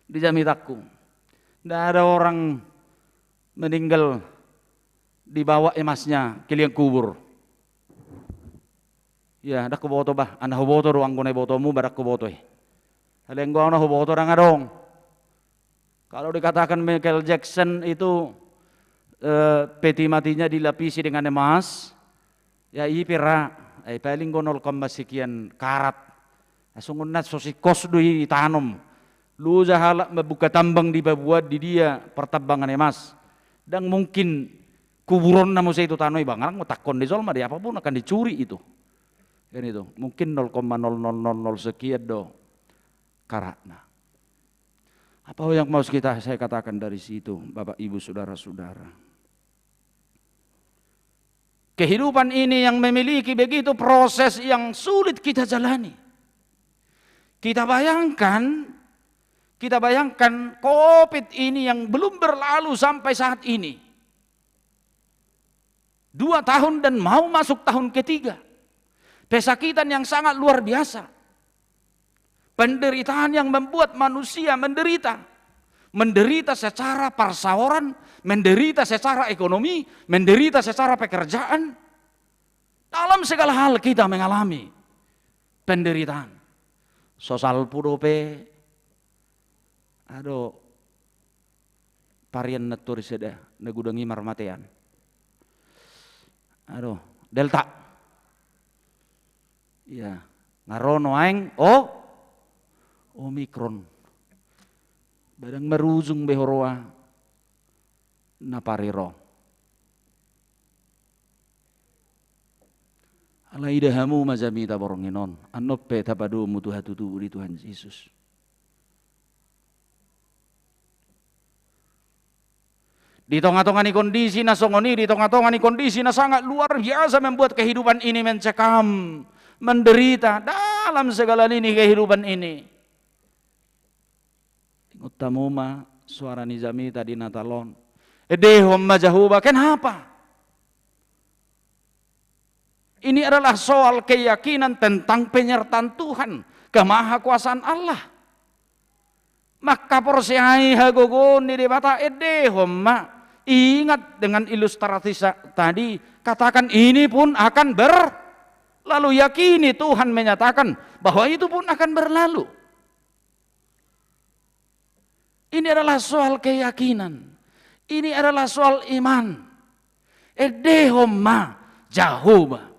di jamitangku. Ndak ada orang meninggal dibawa emasnya ke liang kubur. Ya, ndang huboto bah, unang huboto do, anggo na ibotomu bah ndang huboto i. Alai anggo na huboto ndang adong. Kalau dikatakan Michael Jackson itu, eh, peti matinya dilapisi dengan emas, ya i pe ra, eh, paling do nol koma sekian karat. Songon na so singkos do i ditanom. Loja halak mambuka tambang di Papua, di dia pertambangan emas. Ndang mungkin Kuburonna muse i tu tano i, ba ngarang tangkon ni jolma di, apapun akan dicuri itu. Kan itu, mungkin nol koma nol nol nol nol sekian do karatna. Apa yang mau kita, saya katakan dari situ, Bapak, Ibu, Saudara-saudara? Kehidupan ini yang memiliki begitu proses yang sulit kita jalani. Kita bayangkan, kita bayangkan covid ini yang belum berlalu sampai saat ini. Dua tahun dan mau masuk tahun ketiga. Pesakitan yang sangat luar biasa. Penderitaan yang membuat manusia menderita. Menderita secara parsaoran, menderita secara ekonomi, menderita secara pekerjaan. Dalam segala hal kita mengalami penderitaan. So salpu dope, ado, varian na tori sada, na godang i marmatean. Ado, Delta. Ia, nga ro nuaeng, o, Omikron. Ba ndang marujung be huroa na parero. Alai ida hamu ma jamita borngin on, annon pe tapadomu tu hatutubu di Tuhan Jesus. Di tonga-tonga ni kondisi na songon i, di tonga-tonga ni kondisi na sangat luar biasa membuat kehidupan ini mencekam, menderita dalam segala lini kehidupan ini. Ingot hamu ma suara ni jamita di Natal on. Endehon ma Jahowa, kenapa? Ini adalah soal keyakinan tentang penyertaan Tuhan, kemahakuasaan Allah. Mangkaporseai hagogoon ni Debata, endehon ma. Ingat dengan ilustrasi sa-, tadi, katakan, "Ini pun akan ber-," lalu yakini Tuhan menyatakan bahwa itu pun akan berlalu. Ini adalah soal keyakinan. Ini adalah soal iman. Endehon ma Jahowa.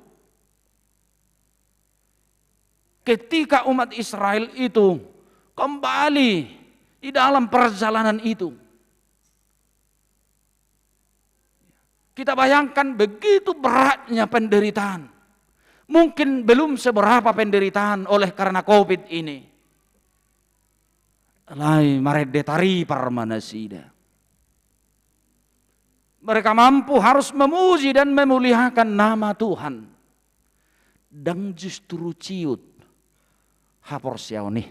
Ketika umat Israel itu kembali di dalam perjalanan itu, kita bayangkan begitu beratnya penderitaan. Mungkin belum seberapa penderitaan oleh karena covid ini. Alai marende taripar ma nasida. Mereka mampu harus memuji dan memuliakan nama Tuhan. Ndang justru ciut haporseaon i.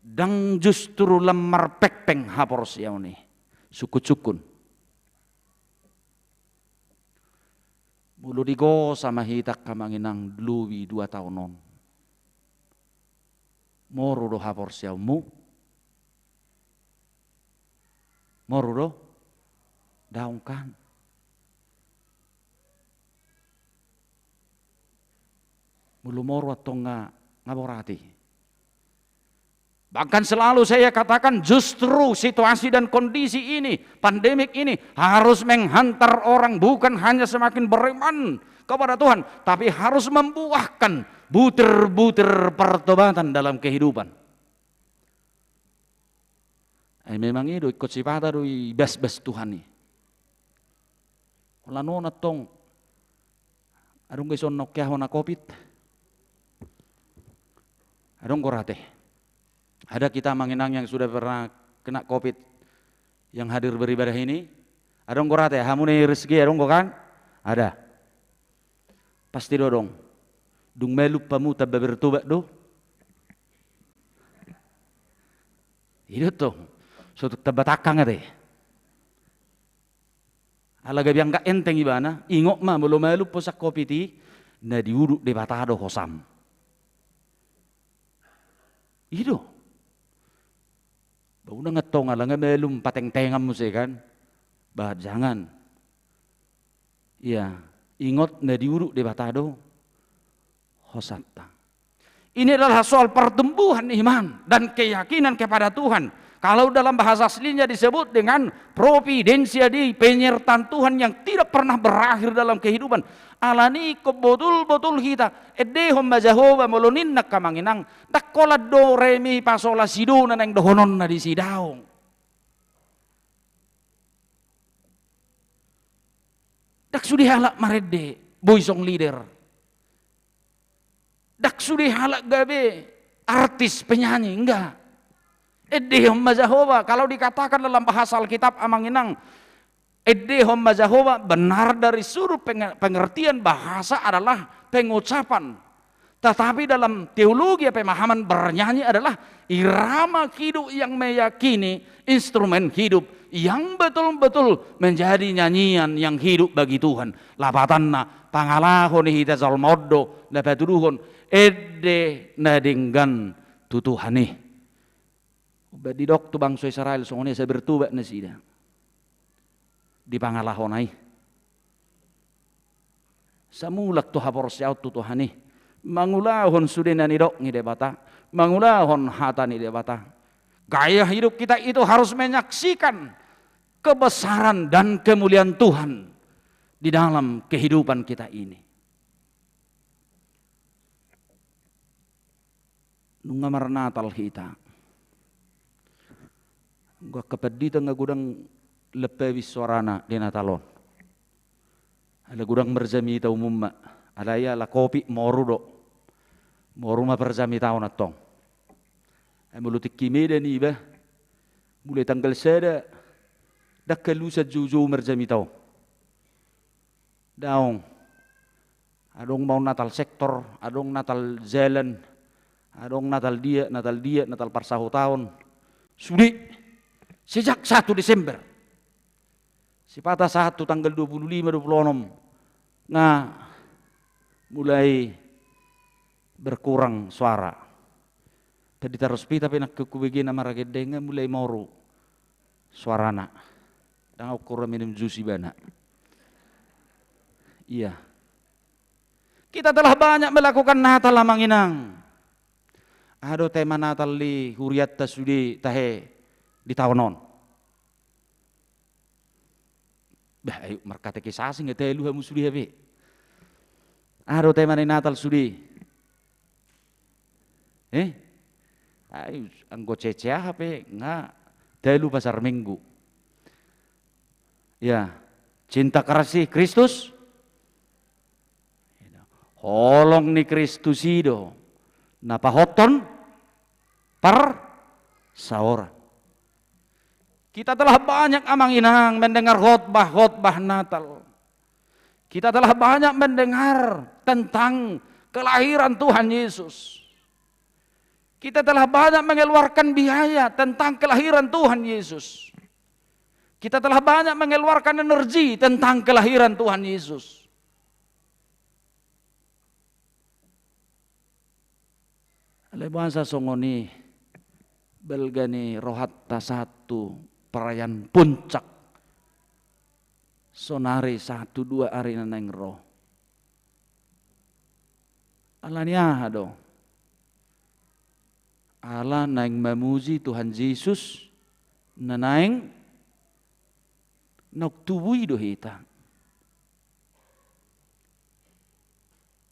Ndang justru lam marpengpeng haporseaon i. Sungkun-sungkun. Molo digosa ma hita angka amang inang lobi dua taon on, moru do haporseaonmu? Moru do? Daong kan. Molo moru antong nga, nga borat i. Bahkan selalu saya katakan, justru situasi dan kondisi ini, pandemik ini, harus menghantar orang bukan hanya semakin beriman kepada Tuhan, tapi harus membuahkan butir-butir pertobatan dalam kehidupan. Ai memang i do, ingkon sipata do ibasbas Tuhan i. Holan on antong, adong do ison na ungkeahon na covid? Adong gorat e? Ada kita amang inang yang sudah pernah kena covid yang hadir beribadah ini? Adong gorat e? Hamu ni Rizky, adong do kan? Ada. Pasti do adong. Dung malum hamu tamba bertobat do? I do tong. So tung tamba tangkang ate. Ala gabe angka enteng ibana, ingot ma, molo malum ho sian covid i, na diudut Debata do hosam. I do. Ba unang antong ala nga malum patengtengan muse kan. Ba jangan. Ia, ingot na diudut Debata do hosanta. Ini adalah soal pertumbuhan iman dan keyakinan kepada Tuhan. Kalau dalam bahasa aslinya disebut dengan providentia Dei, penyertaan Tuhan yang tidak pernah berakhir dalam kehidupan. Alani ingkon botul-botul hita, endehon ma Jahowa, molo ninna angka amang inang, ndang holan do re mi fa sol la si do na naeng dohononna disi, daong. Ndang sude halak marende, boi song leader. Ndang sude halak gabe artis, penyanyi, enggak. Endehon ma Jahowa. Kalau dikatakan dalam bahasa Alkitab, Amang Inang, endehon ma Jahowa, benar dari sudut penge-, pengertian bahasa adalah pengucapan. Tetapi dalam teologi, pemahaman bernyanyi adalah irama hidup yang meyakini, instrumen hidup yang betul-betul menjadi nyanyian yang hidup bagi Tuhan. Lapatanna, pangalaho ni hita jolma on do na patuduhon ende na denggan tu Tuhan i. Umbahen didok tu bangso Israel songon i, asa bertobat nasida di pangalahona i. Asa mulak tu haporseaon tu Tuhan i, mangulahon sude na nidok ni Debata, mangulahon hata ni Debata. Gaya hidup kita itu harus menyaksikan kebesaran dan kemuliaan Tuhan di dalam kehidupan kita ini. Nunga marnatal hita. Anggo angka pandita nga godang lam habis suarana di Natal on. Ala godang marjamita umumna. Alai ala covid moru do. Moru ma parjamitaon antong. Ai molo tingki Medan iba, mulai tanggal sada, ndang halusan joujou marjamita on. Daong. Adong ma on Natal sektor, adong Natal jalan, adong Natal dia, Natal dia, Natal parsahutaon. Sude, sejak satu Desember. Sipata sahat tu tanggal dua puluh lima, dua puluh enam, nga mulai berkurang suara. Tadi taros pita pe nangkin hubege na maragenda, nga mulai moru suarana. Ndang ahu hura minum jus ibana. Iya. Kita telah banyak melakukan Natal, Amang Inang. Aha do tema Natal di hurianta sude tahe di taon on? Bah, ayo markatekisasi nga talu hamu sude hape. Aha do tema ni Natal sude? Eh? Ai, anggo C C A hape nga talu pasar Minggu. Ya, cinta kasih Kristus. Holong ni Kristus i do na pahothon parsaoran. Kita telah banyak, Amang Inang, mendengar khotbah-khotbah Natal. Kita telah banyak mendengar tentang kelahiran Tuhan Yesus. Kita telah banyak mengeluarkan biaya tentang kelahiran Tuhan Yesus. Kita telah banyak mengeluarkan energi tentang kelahiran Tuhan Yesus. Alai boasa songon i balga ni rohanta sahat tu perayaan puncak, sonari sahat tu dua ari na naeng ro? Ala ni aha do? Ala naeng mamuji Tuhan Jesus na naeng naung tubu i do hita.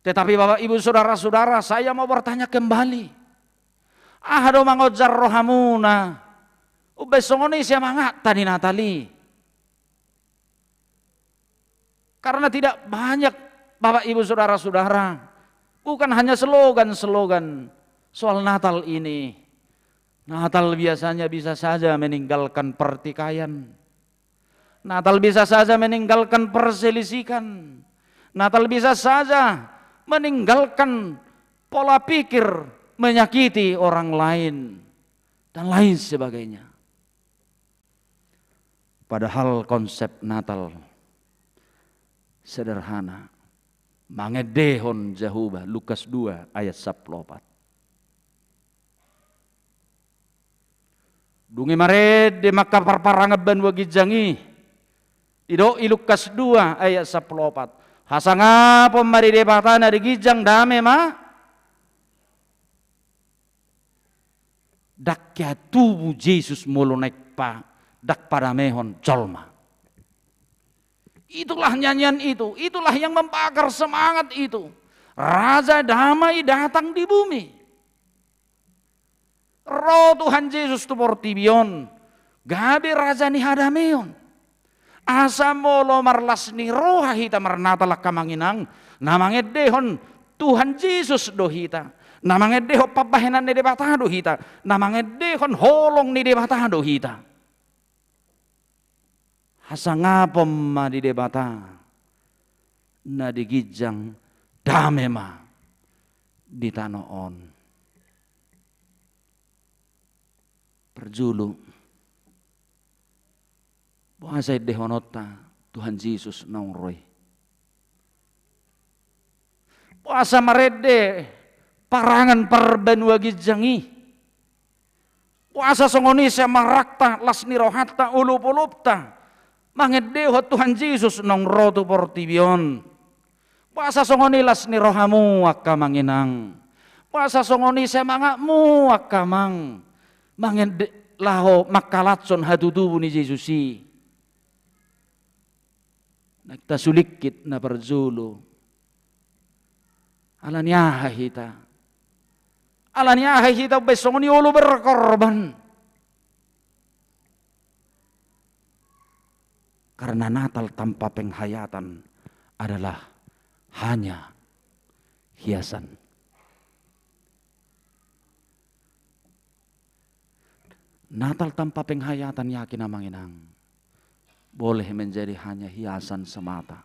Tetapi Bapak, Ibu, Saudara-saudara, saya mau bertanya kembali. Aha do mangonjar rohamuna? Umbahen songon i semangatta di Natal i. Karena tidak banyak, Bapak, Ibu, Saudara-saudara, bukan hanya slogan-slogan soal Natal ini. Natal biasanya bisa saja meninggalkan pertikaian. Natal bisa saja meninggalkan perselisihan. Natal bisa saja meninggalkan pola pikir menyakiti orang lain, dan lain sebagainya. Padahal konsep Natal sederhana, mangendehon Jahowa, Lukas dua ayat sampulu opat. Dung i marende ma angka parparangan banua ginjang i, didok i Lukas dua ayat sampulu opat, hasangapon ma di Debata na di ginjang, dame ma. Ndang hea tubu Jesus molo naeng pa, ndang padamehon jolma. Itulah nyanyian itu, itulah yang membakar semangat itu. Raja damai datang di bumi. Ro Tuhan Jesus tu portibi on, gabe raja ni hadameon. Asa molo marlas ni roha hita marnatal, angka amang inang, na mangendehon Tuhan Jesus do hita, na mangendehon pambahenan ni Debata do hita, na mangendehon holong ni Debata do hita. Hasangapon ma di Debata na di ginjang, dame ma di tano on. Parjolo, boasa endehononta Tuhan Jesus naung ro i? Boasa marende parangan parbanua ginjang i? Boasa songon i siamaranta, las ni rohanta, olopolopta mangendehon Tuhan Jesus naung ro tu portibi on? Boasa songon i las ni rohamu, angka amang inang? Boasa songon i semangatmu, angka amang, mangende-, laho mangkalashon hatutubu ni Jesus i? Naeng tasulingkit na parjolo. Ala ni aha hita? Ala ni aha hita umbahen songon i olo berkorban? Karena Natal tanpa penghayatan adalah hanya hiasan. Natal tanpa penghayatan, yakin amang inang, boleh menjadi hanya hiasan semata.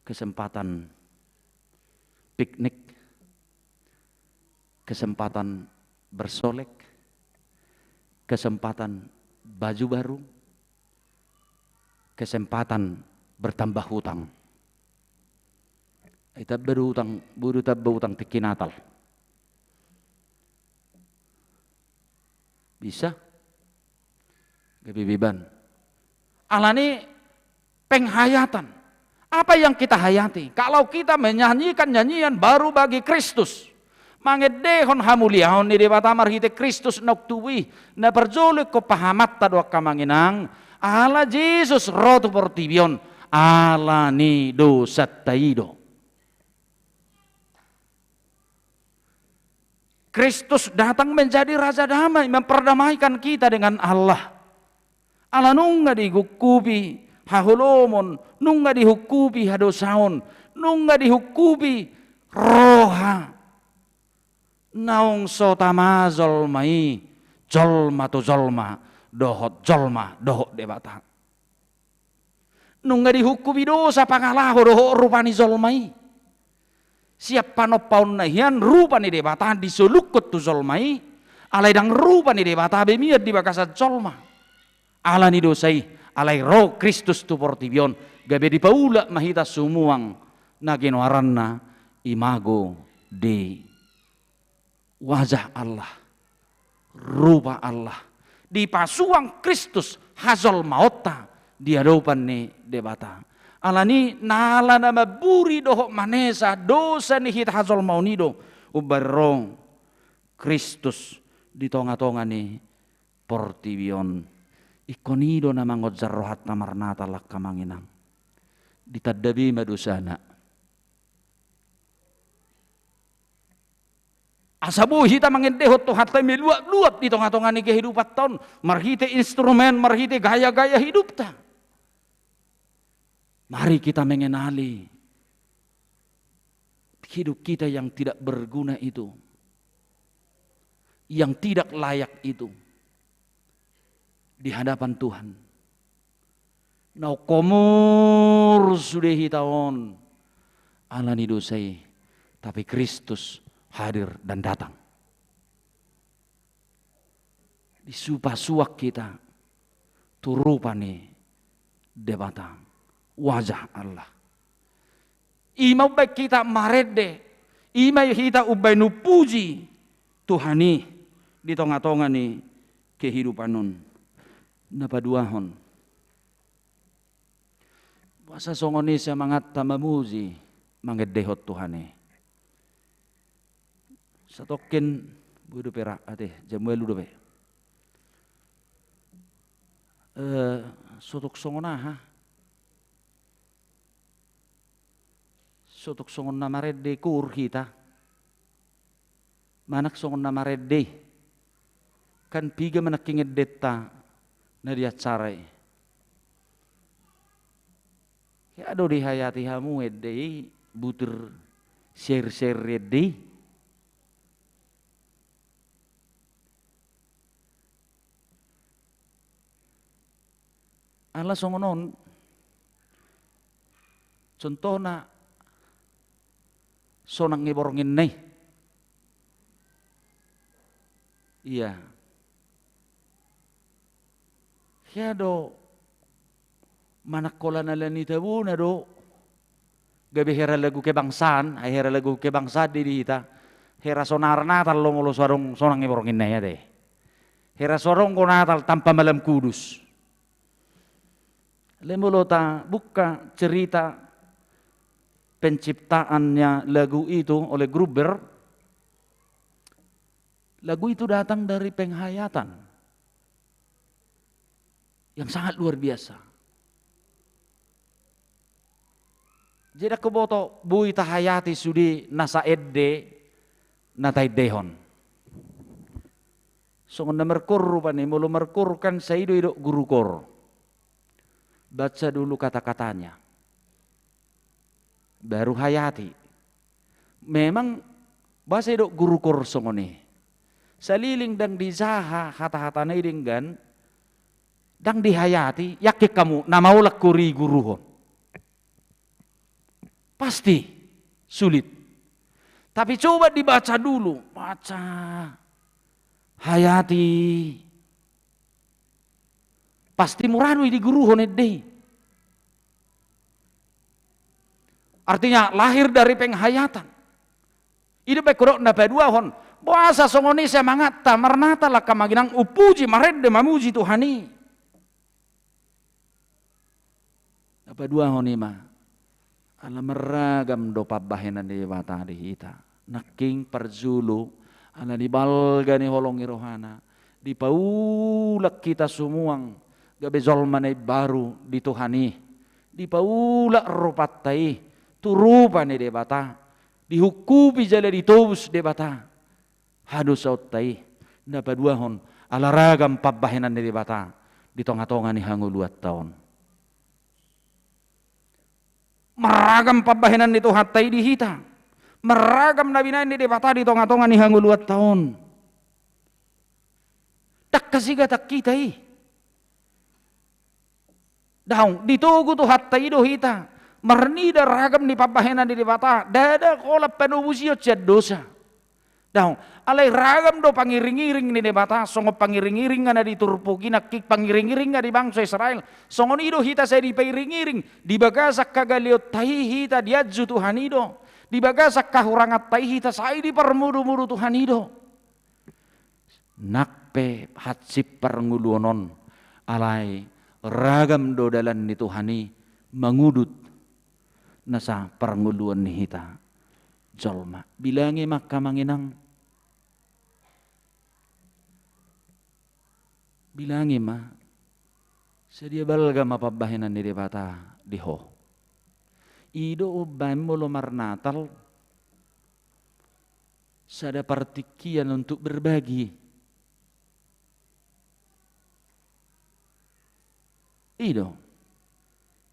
Kesempatan piknik, kesempatan bersolek, kesempatan baju baru, kesempatan bertambah hutang. Ai tamba do hutang, boi do tamba hutang tingki Natal. Bisa? Gabe beban. Ala ni penghayatan. Apa yang kita hayati? Kalau kita menyanyikan nyanyian baru bagi Kristus, mangendehon hamuliaon ni Debata marhite Kristus naung tubu i, na parjolo ingkon pahamanta do, angka amang inang, ala Jesus ro tu portibi on ala ni dosanta i do. Kristus datang menjadi Raja Damai, memperdamaikan kita dengan Allah. Ala nunga dihungkupi haholomon, nunga dihungkupi hadosaon, nunga dihungkupi roha naung so tama jolma i, jolma tu jolma, dohot jolma dohot Debata. Nunga dihungkupi dosa pangalaho dohot rupa ni jolma i. Sian panompaonna hian rupa ni Debata disolukhon tu jolma i, alai ndang rupa ni Debata be mian di bagasan jolma. Ala ni dosa i, alai ro Kristus tu portibi on, gabe dipaulak ma hita sumuang na ginoaranna Imago Dei. Wajah Allah, rupa Allah, dipasuang Kristus hajolmaonta di adopan ni Debata. Ala ni i, nala na mamburi dohot manesa dosa ni hita hajolmaon i do umbahen ro Kristus di tongatonga ni portibi on. Ingkon i do na mangonjar rohanta marnatal, angka amang inang. Ditanda be ma dosana. Asa boi hita mangendehon Tuhanta i meluapluap di tongatonga ni kehidupanta on, marhite instrumen, marhite gayagaya hidupta. Mari kita mengenali hidup kita yang tidak berguna itu, yang tidak layak itu di hadapan Tuhan. Naung homur sude hita on ala ni dosa i, tapi Kristus hadir dan datang. Disupasuak hita tu rupa ni Debata, wajah Allah. I ma umbahen hita marende, i ma hita umbahen umpuji Tuhan i di tongatonga ni kehidupan on. Na paduahon, boasa songon i semangatta mamuji mangendehon Tuhan i? Satongkin, boi dope ra ate, jam ualu dope. Eh, sotung songon aha? Sotung songon na marende koor hita. Manang songon na marende i. Kan piga manang ingendenta na di acara i. Hea do dihayati hamu ende i, butir seri-seri ende i? Ala songon on, contohna sonang ni borngin na i. Ia. Hea do manangkola na ala ni tabona do. Gabe hera lagu kebangsaan, ai hera lagu kebangsaan di hita. Hera so nunga Natal do molo so adong sonang ni borngin na i ate. Hera so adong do Natal tanpa Malam Kudus. Alai molo tabuka cerita penciptaannya lagu itu oleh Gruber, lagu itu datang dari penghayatan yang sangat luar biasa. Jadi, anggo boto, boi tahayati sude nasa ende na taendehon. Songon na markoor rupani, molo markoor kan sai do didok guru koor. Baca dulu kata-katanya. Baru hayati. Memang boasa didok guru koor songon i? Saleleng ndang dijaha hata-hatana i denggan, ndang dihayati, yakin hamu na maulang koor i diguruhon? Pasti sulit. Tapi coba dibaca dulu, baca, hayati. Pasti mura do i diguruhon ende i. Artinya lahir dari penghayatan. I do baen hudok na paduahon. Boasa songon i semangatta marnatal angka amang inang, umpuji, marende, mamuji Tuhan i? Na paduahon i ma, ala marragam do pambahenan ni Debata di hita. Nangkin parjolo, ala ni balga ni holong ni rohana, dipaulak hita sumuang gabe jolma na imbaru di Tuhan i. Dipaulak rupanta i tu rupa ni Debata, dihukupi jala ditobus Debata hadosaonta i. Na paduahon, ala ragam pambahenan ni Debata di tonga-tonga ni hangoluanta on. Marragam pambahenan ni Tuhanta i di hita. Marragam na binahen ni Debata di tonga-tonga ni hangoluanta on. Ndang hasigatan hita i. Daong, ditogu Tuhanta i do hita marnida ragam ni pambahenan ni Debata, ndada holan panobusion sian dosa. Daong, alai ragam do pangiring-iring ni Debata, songon pangiring-iring na di turpuk i, nangkin pangiring-iring na di bangso Israel. Songon i do hita sai dipairing-iring, di bagasan hagaleonta i hita dianju Tuhan i do. Di bagasan hahuranganta i hita sai diparmudu-mudu Tuhan i do. Nang pe hansit parngoluon on, alai ragam do dalan ni Tuhan i mangudut nasa parngoluon ni hita jolma. Bilangi ma angka amang inang. Bilangi ma. Sadia balga ma pambahenan ni Debata di ho. I do umbahen molo marnatal sada partingkian untuk berbagi. I do.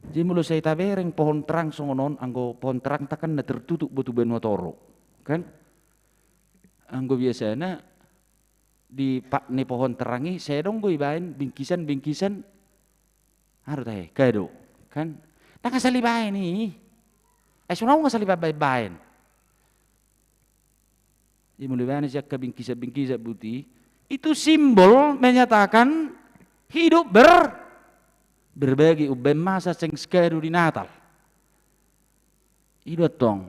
Jadi molo sai tabereng pohon terang songon on, anggo pohon terangta kan na tertutup do tu banua toru, kan? Anggo biasana di pat ni pohon terang i sai adong do ibaen bingkisan-bingkisan. Aha do tahe, kado, kan? Ndang asal ibaen i. Ai so naung asal ibaen-baen. Jadi molo ibaen sian angka bingkisan-bingkisan buti, itu simbol menyatakan hidup ber-, berbagi, umbahen masa change kado di Natal. I do antong.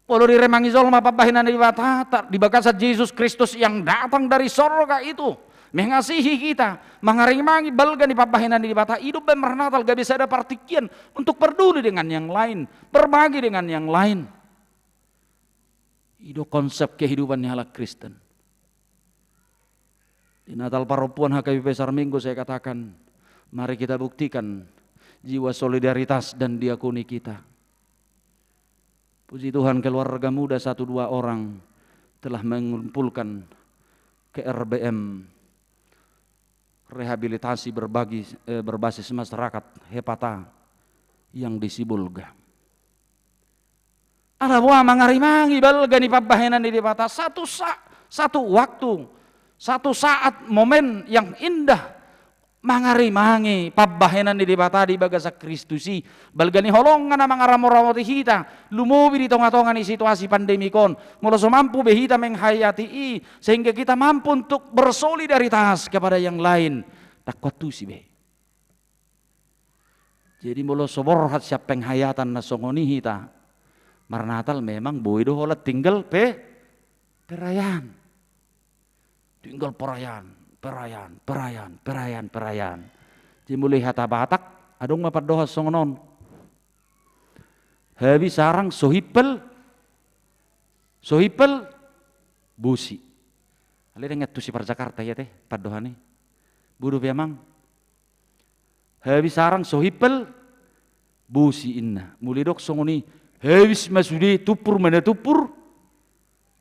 Molo diremangi jolma pambahenan ni Debata, ta-, di bagasan Jesus Kristus yang datang dari sorga itu, mengasihi kita, mangaremangi balga ni pambahenan ni Debata, i do umbahen marnatal gabe sada partingkian untuk peduli dengan yang lain, berbagi dengan yang lain. I do konsep kehidupan ni halak Kristen. Di Natal parompuan H K B P Pasar Minggu saya katakan, mari kita buktikan jiwa solidaritas dan diakoni kita. Puji Tuhan, keluarga muda satu dua orang telah mengumpulkan ke R B M rehabilitasi berbagi, eh, berbasis masyarakat Hepata yang di Sibolga. Ala boha mangarimangi balga ni pambahenan ni Debata, satu sa-, satu waktu, satu saat, momen yang indah, mangarimangi pambahenan ni Debata di bagasan Kristus i. Balga ni holongna na mangaramoti hita, lumobi di tonga-tonga ni situasi pandemik on. Molo so mampu be hita menghayati i, sehingga kita mampu untuk bersolidaritas kepada yang lain. Ndang huantusi be. Jadi molo so borhat sian penghayatan na songon i hita, marnatal memang boi do holan tinggal pe-, perayaan. Tinggal perayaan, perayaan, perayaan, perayaan, perayaan. Jadi molo hata Batak, adong ma pandohan songon on. Habis arang so himpal, so himpal, bosi. Alai ndang huantusi par Jakarta ia te, pandohan i. Bodo pe amang. Habis arang so himpal, bosi inna. Molo didok songon i, habis ma sude, tumpur ma na tumpur,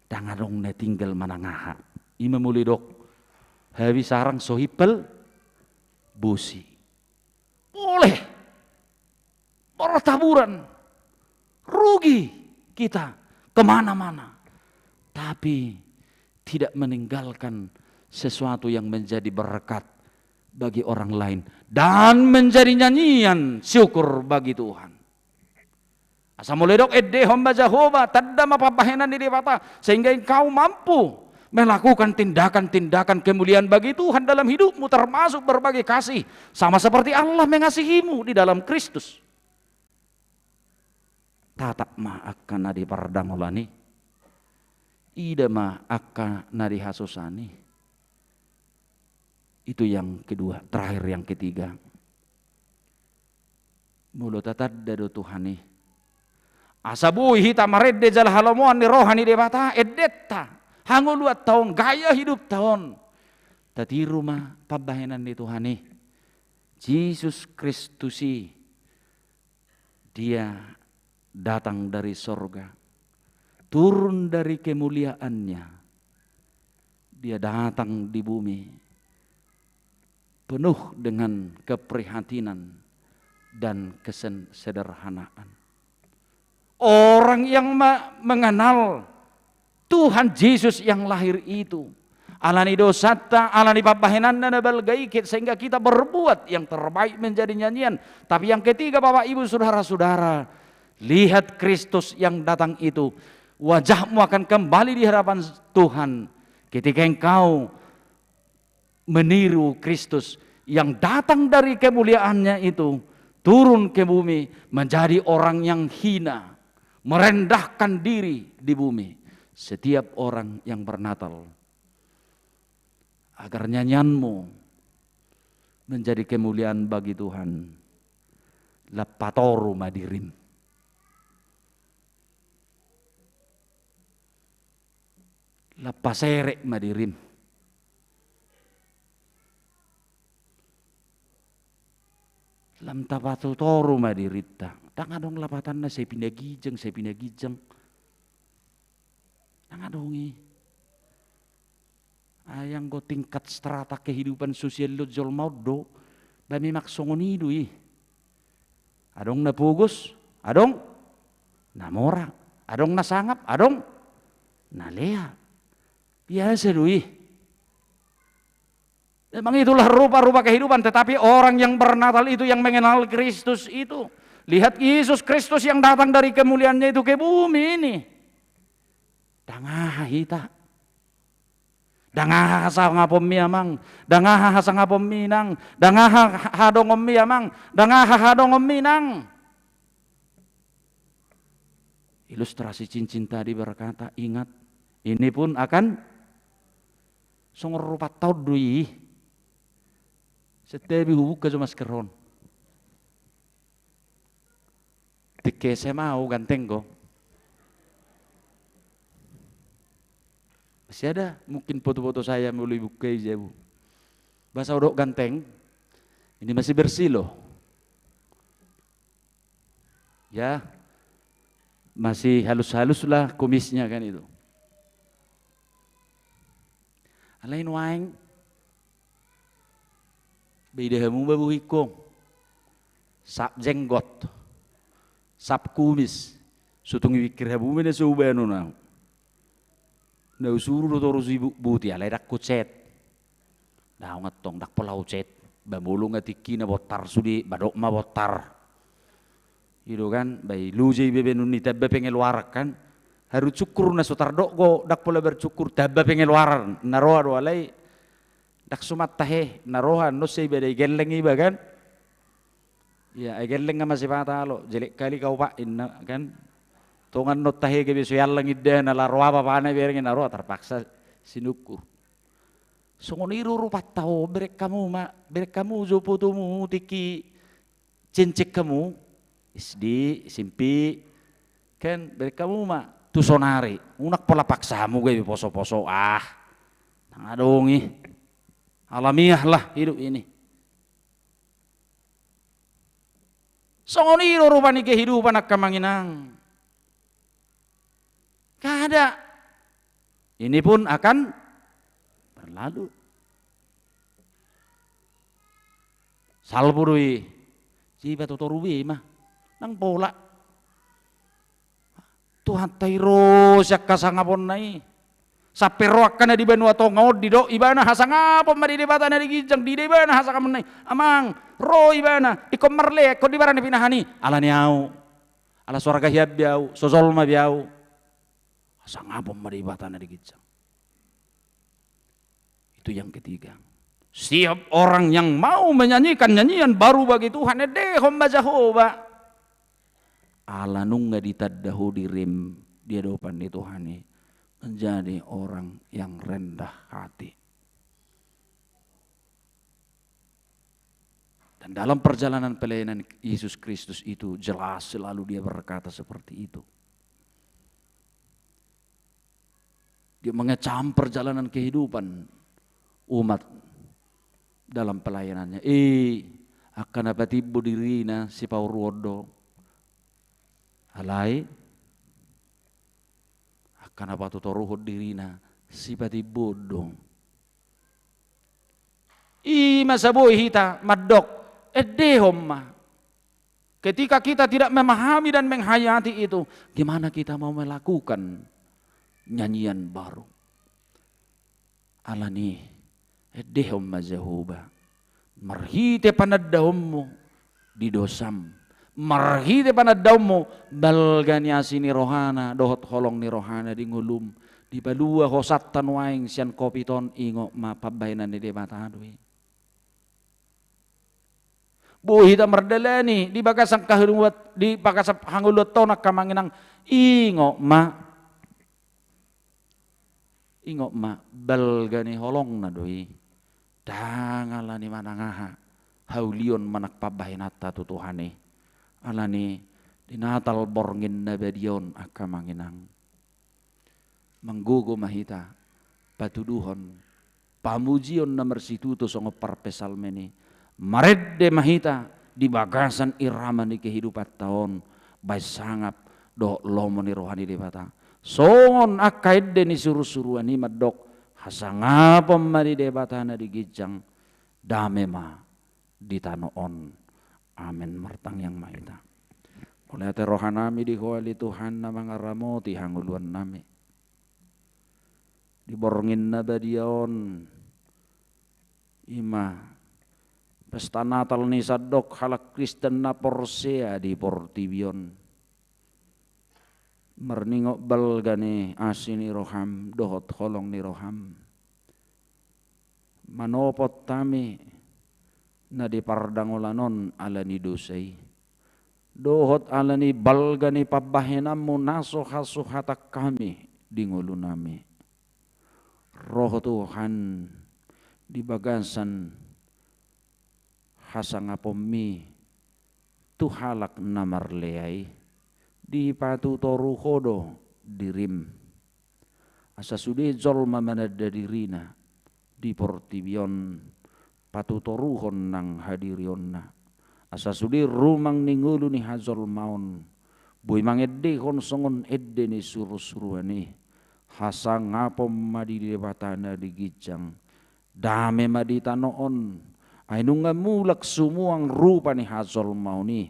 ndang adong na tinggal manang aha. I ma molo didok, habis arang so himpal, bosi. Boleh bertaburan, rugi kita kemana-mana, tapi tidak meninggalkan sesuatu yang menjadi berkat bagi orang lain dan menjadi nyanyian syukur bagi Tuhan. Asa molo didok, endehon ma Jahowa, tanda ma pambahenan ni Debata, sehingga engkau mampu melakukan tindakan-tindakan kemuliaan bagi Tuhan dalam hidupmu, termasuk berbagi kasih, sama seperti Allah mengasihimu di dalam Kristus. Tatap ma angka na di pardangolan i, ida ma angka na di hasusaan i. Itu yang kedua, terakhir, yang ketiga. Molo tatanda do Tuhan i, asa boi hita marende jala halomoan ni roha ni Debata, endenta, hangoluanta on, gaya hidupta on, tatiru ma pambahenan ni Tuhan i. Jesus Kristus i, Dia datang dari sorga, turun dari kemuliaannya, Dia datang di bumi penuh dengan keprihatinan dan kesederhanaan. Orang yang ma-, mengenal Tuhan Jesus yang lahir itu, ala ni dosanta, ala ni pambahenanna na balga i, sehingga kita berbuat yang terbaik menjadi nyanyian. Tapi yang ketiga, Bapak, Ibu, saudara-saudara, lihat Kristus yang datang itu. Wajahmu akan kembali di hadapan Tuhan ketika engkau meniru Kristus yang datang dari kemuliaannya itu, turun ke bumi, menjadi orang yang hina, merendahkan diri di bumi. Setiap orang yang bernatal, agar nyanyianmu menjadi kemuliaan bagi Tuhan, lam patoru ma dirim. Lam paserep ma dirim. Lam tapatoru ma dirinta. Ndang adong lapatanna sai pinaginjang, sai pinaginjang. Ndang adong i. Ai anggo tingkat strata kehidupan sosial ni jolma on do, ba memang songon i do i. Adong na pogos, adong na mora, adong na sangap, adong na lea. Biasa do i. Memang itulah rupa-rupa kehidupan, tetapi orang yang bernatal itu yang mengenal Kristus itu. Lihat Yesus Kristus yang datang dari kemuliaannya itu ke bumi ini. Ndang aha hita. Ndang aha hasangaponmi amang, ndang aha hasangaponmi inang, ndang aha hadongonmi amang, ndang aha hadongonmi inang. Ilustrasi cincin tadi berkata, ingat, ini pun akan songon rupa taon do i. Setiap hubuka jo masker on. Tingki S M A au ganteng do. Masih ada mungkin foto-foto saya molo ibuka i jabu. Ba so dok ganteng, ini masih bersih loh. Ya, masih halus-halus lah kumisnya kan itu. Alai nuaeng Beda hamu ba bohingku on. Sap jenggot, sap kumis. Sotung dipikir hamu ma na so hubahen on ahu. Na husuru do torus ibutbuti, alai ndang huchat. Ndang, antong ndang pola huchat. Ba molo nga tingkina bontar sude, ba dok ma bontar. I do kan, ba i loja iba bahenon ni tamba pengeluaran kan. Harus syukur na so tardok do, ndang pola bersyukur tamba pengeluaran. Na roha do alai ndang suman tahe, na roha annon sai iba da i gelleng iba kan. Ia, ai gelleng ma sipata alo, jelek kali kau pak, inna kan. Tongan non tahe gabe so iallang indana, la roha bapana ibereng, na roha tarpaksa sinungkun. Songon i do rupanta on, bereng hamu ma, bereng hamu jo fotomu tingki cencek hamu, S D, S M P, kan bereng hamu ma tu sonari, unang pola paksa hamu gabe poso-poso, ah, ndang adong i. Alamiahlah hidup ini. Songon i do rupa ni kehidupan angka amang inang. Kada. Ini pun akan berlalu. Salpu do i. Jiba tu toru be ma. Ndang pola. Tuhanta i ro sian hasangaponna i. Sampe ro angka na di banua tonga on didok ibana hasangapon ma di Debata na di ginjang, didok ibana hasangaponna i. Amang, ro ibana, ingkon marlea, ingkon dibarani pinahan i. Alani ahu. Ala so arga hian be ahu, so jolma be ahu. Hasangapon ma di Debata na di ginjang. Itu yang ketiga. Setiap orang yang mau menyanyikan nyanyian baru bagi Tuhan, endehon ma Jahowa. Ala nunga ditanda ho dirim di adopan ni Tuhan i, menjadi orang yang rendah hati. Dan dalam perjalanan pelayanan Yesus Kristus itu jelas selalu dia berkata seperti itu. Dia mengecam perjalanan kehidupan umat dalam pelayanannya. Eh, angka na patimbo dirina sipaoruon do. Alai angka na patutoruhon dirina sipatimboon do. I ma saboi hita mandok, endehon ma. Ketika kita tidak memahami dan menghayati itu, gimana kita mau melakukan nyanyian baru? Alani, endehon ma Jahowa. Marhite panandaonmu di dosam. Marhite panandaonmu balga ni asi ni rohana dohot holong ni rohana di ngolum. Dipalua hosanta nuaeng sian covid on, ingot ma pambahenan ni Debata do i. Boi hita mardalani di bagasan hangoluan, di bagasan hangoluanta on angka amang inang, ingot ma. Ingot ma, balga ni holongna do i. Ndang alani manang aha, haulion manang pambahenanta tu Tuhan i. Alani di Natal borngin na badia on angka amang inang. Manggogo ma hita patuduhon pamujion na marsitutu songon parpsalmen i. Marende ma hita di bagasan irama ni kehidupanta on, baen sangap dohot lomo ni roha ni Debata. Songon angka ende ni surusuruan i mandok, hasangapon ma di Debata na di ginjang, dame ma di tano on. Amen. Martangiang ma hita. Mauliate rohanami di Ho ale Tuhan na mangaramoti hangoluannami. Di borngin na badia on, i ma pesta Natal ni sandok halak Kristen na porsea di portibi on. Marningot balga ni asi ni roham dohot holong ni roham. Manopot hami na di pardangolan on ala ni dosa i, dohot ala ni balga ni pambahenanmu na so hasuhatan hami di ngolunami. Ro Tuhan di bagasan hasangaponmi tu halak na marlea i, dipatutoru Ho do dirim. Asa sude jolma mananda dirina di portibi on patutoruhon nang hadirionna. Asa sude rumang ni ngolu ni hajolmaon boi mangendehon songon ende ni surusuruan i. Hasangapon ma di Debata na di ginjang. Dame ma di tano on, Ai nunga mulak sumuang rupa ni hajolmaon i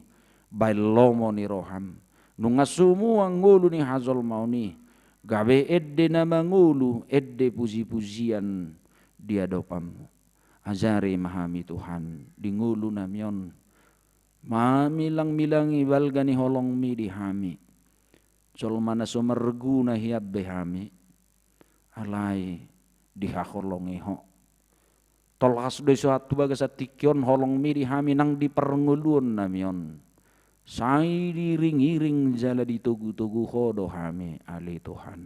baen lomo ni roham. Nunga sumuang ngolu ni hajolmaon i gabe ende na mangolu, ende puji-pujian di adopanmu. Ajari ma hami Tuhan di ngolunami on mamilang-milangi balga ni holongmi di hami. Jolma na so marguna hian be hami, alai dihaholongi Ho. Tolhas do i so tu bagasan tingki on holongmi di hami nang di parngoluonnami on. Sai diiring-iring jala ditogu-togu Ho do hami ale Tuhan.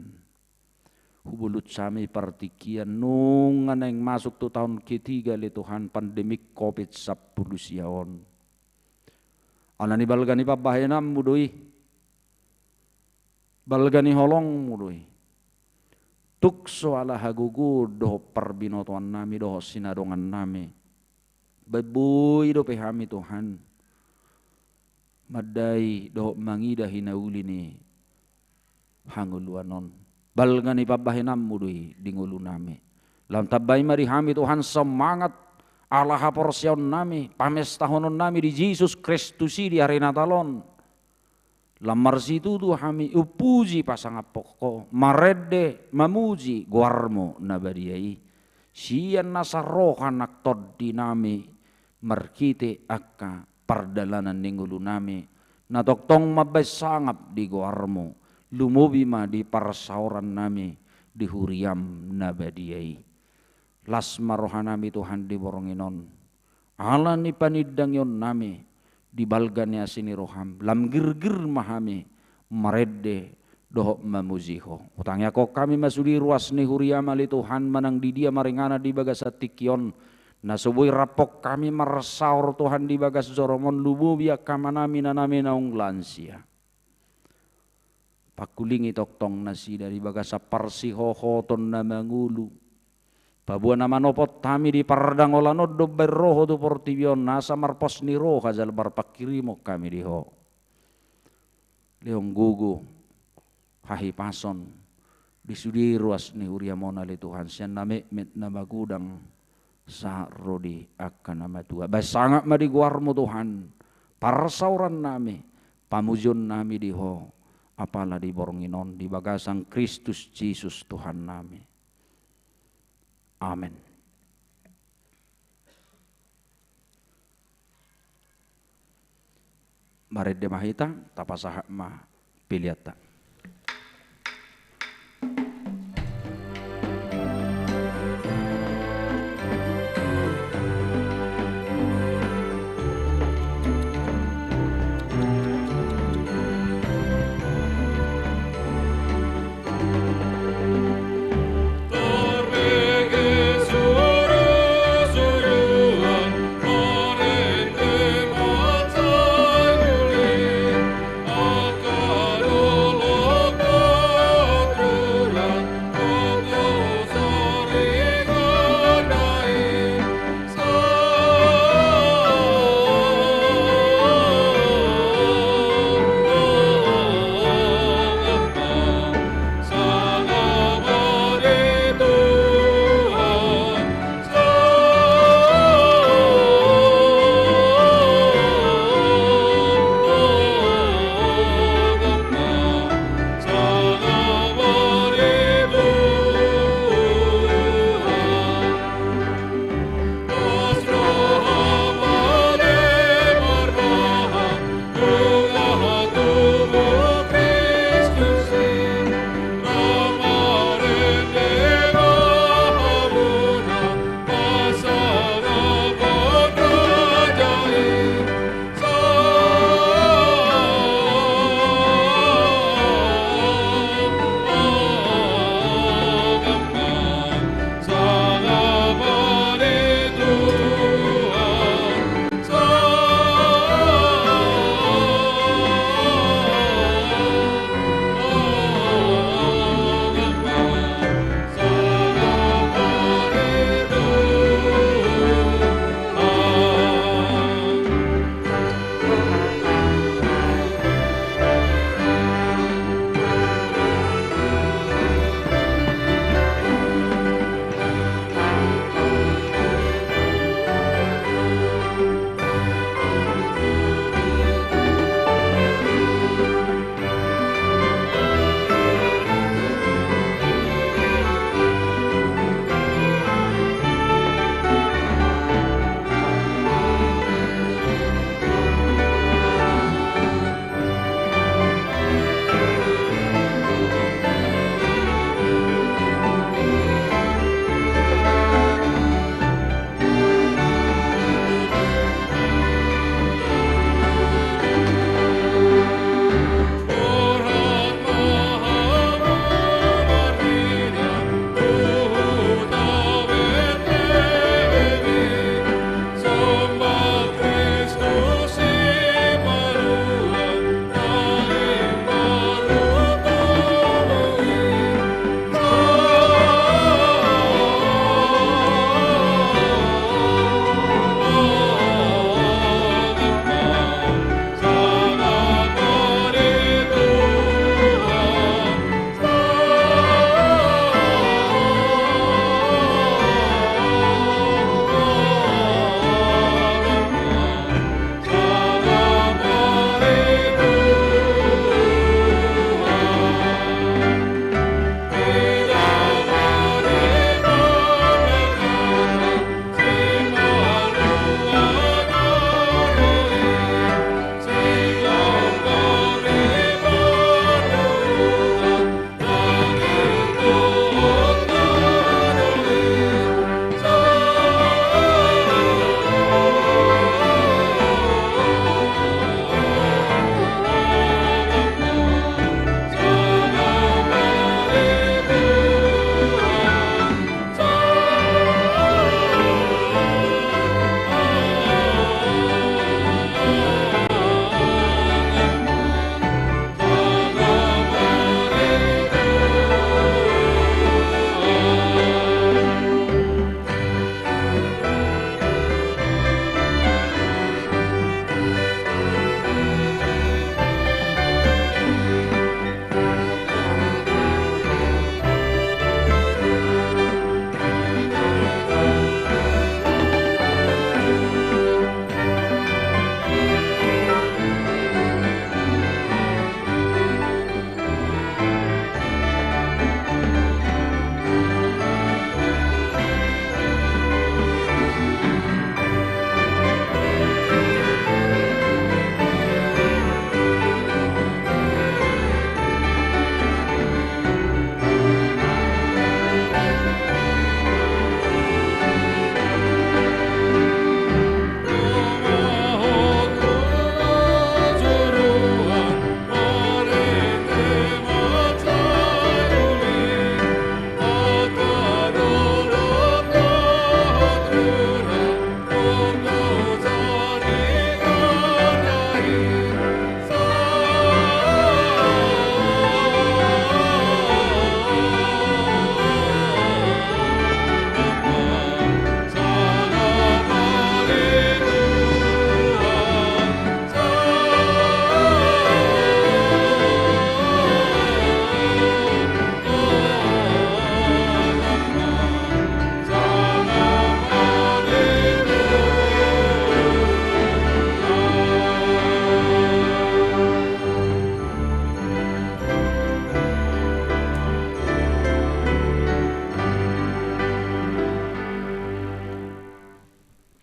Hubulut hami partingkian nunga naeng masuk tu taon ketiga ale Tuhan pandemi covid sampulu sia on. Alani balga ni pambahenanmu do i. Balga ni holongmu do i. Tung so ala hagogoon dohot parbinotoannami dohot sinadongannami, baen boi dope hami Tuhan mandai dohot mangida hinauli ni hangoluan on. Balga ni pambahenanmu do i di ngolunami. Lam tambai ma di hami Tuhan semangat ala haporseaonnami, pamestahononnami di Jesus Kristus i di ari Natal on. Lam marsitutu hami umpuji pasangaphon Ho, marende mamuji goarmu na badia i. Sian nasa roha nang tondinami marhite angka pardalanan ni ngolunami na tongtong mambaen sangap di goarmu, lumobi ma di parsaorannami di huriam na badia i. Las ma rohanami Tuhan di borngin on ala ni panindangionnami di balga ni asi ni roham, lam girgir ma hami marende dohot mamuji Ho. Hutangiangkon hami ma sude ruas ni huriam ale Tuhan manang di dia maringanan di bagasan tingki on, na so boi raphon hami marsaor Tuhan di bagas jorom on, lumobi angka amanami inanami naung lansia. Pangkulingi tongtong nasida di bagasan parsihohoton na mangolu. Paboa na manopot hami di pardangolan on do umbaen roha tu portibi on, asa marpos ni roha jala marpanghirimon hami di Ho. Lehon gogo, hahipason di sude ruas ni huriam on ale Tuhan, sian na metmet na magodang sahat ro di angka na matua. Baen sangap ma di goarmu Tuhan parsaorannami, pamujionnami di Ho, apala di borngin on, di bagasan Kristus Jesus Tuhannami. Amen. Marende ma hita, tapasahat ma peleanta.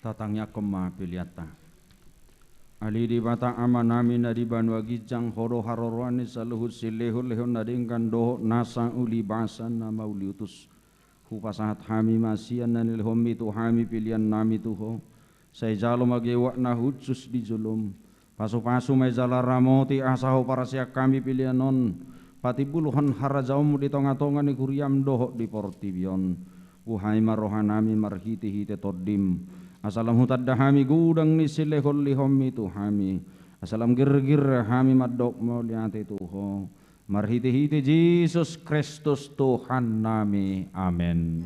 Tatangiangkon ma peleanta. Ale Debata Amanami na di banua ginjang, Ho do haroroan ni saluhut silehon-lehon na denggan dohot nasa ulibasa na mauliutus. Hupasahat hami ma sian na nilehonMi tu hami peleannami tu Ho. Sai jalo ma geuak na hushus di jolom. Pasu-pasu ma i jala ramoti asa huparsiak hami pelean on patimbulhon harajaonMu di tonga-tonga ni huriaM dohot di portibi on. Buhai ma rohanami marhite-hite TondiM, asa lam hutanda hami godang ni silehon-lehonMi tu hami, asa lam girgir hami mandok mauliate tu Ho. Marhite-hite Jesus Kristus Tuhannami. Amen.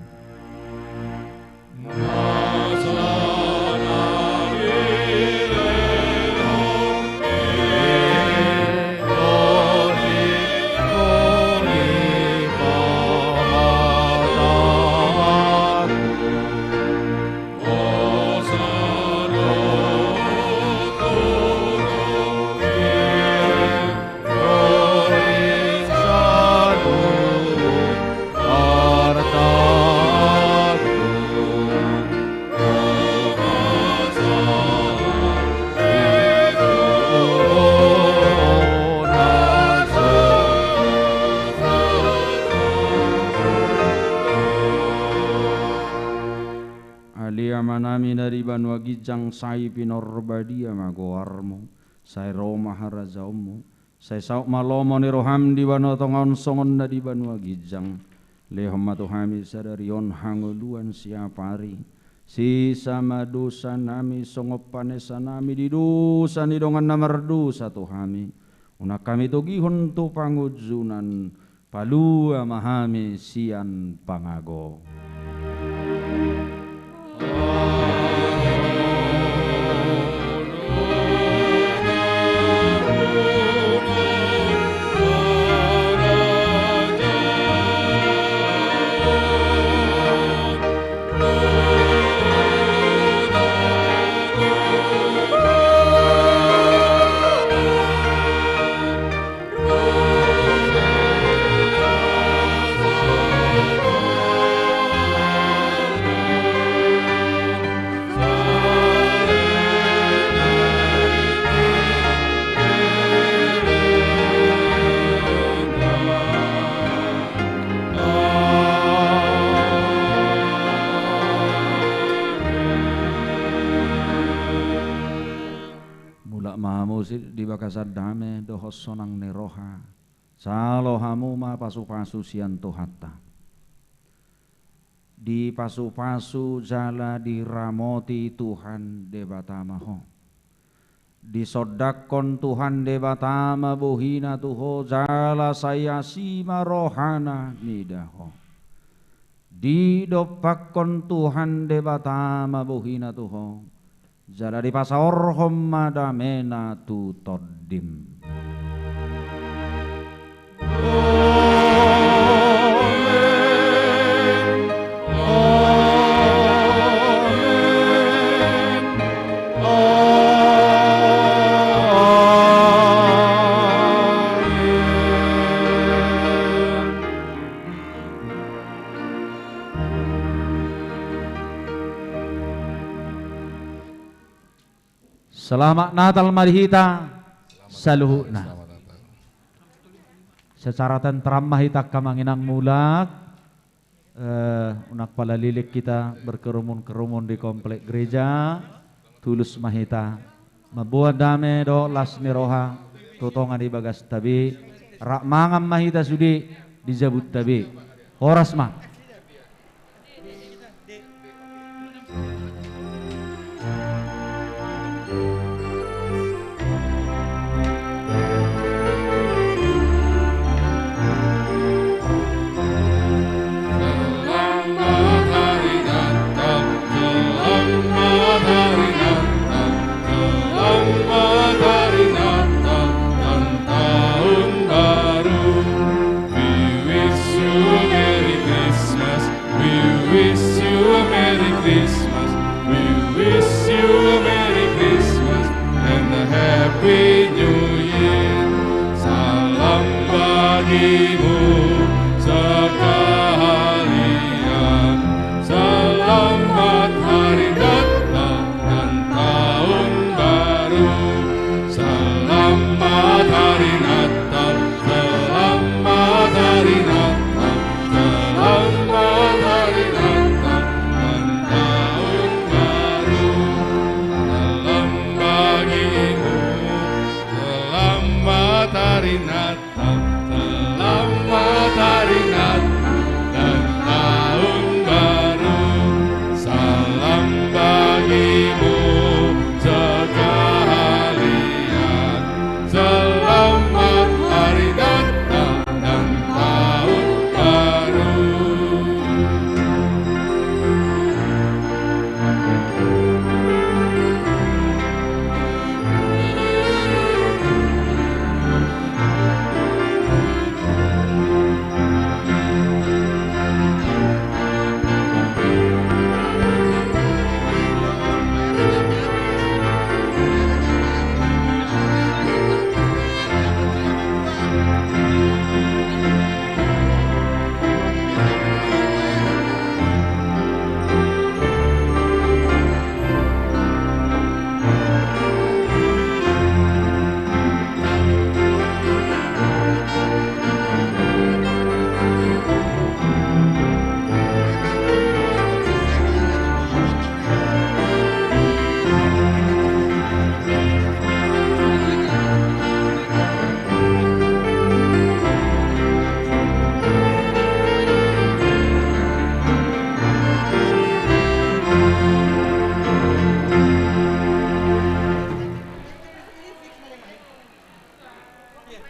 Ale Amanami na di banua ginjang, sai pinarbadia ma goarMu, sai ro ma harajaonMu, sai saut ma lomo ni rohaM di banua tonga on songon na di banua ginjang. Lehon ma tu hami sadari on hangoluan siapari. Sesa ma dosanami songon panesanami di dosa ni dongan na mardosa tu hami. Unang hami togihon tu pangunjunan, palua ma hami sian pangago. Mulak ma hamu di bagasan dame dohot sonang ni roha. Jalo hamu ma pasu-pasu sian Tuhanta. Dipasu-pasu jala diramoti Tuhan Debata ma ho. Disondangkon Tuhan Debata ma bohina tu ho, jala sai asi ma rohana mida ho. Didompakkon Tuhan Debata ma bohina tu ho, jala dipasaorhon ma damena tu tondim. Selamat Natal ma di hita saluhutna. Secara tentram ma hita angka amang inang mulak. Eh, unang pala leleng hita berkerumun-kerumun di komplek gereja. Tulus ma hita mamboan dame dohot las ni roha tu tonga ni bagasta be. Rap mangan ma hita sude di jabunta be. Horas ma.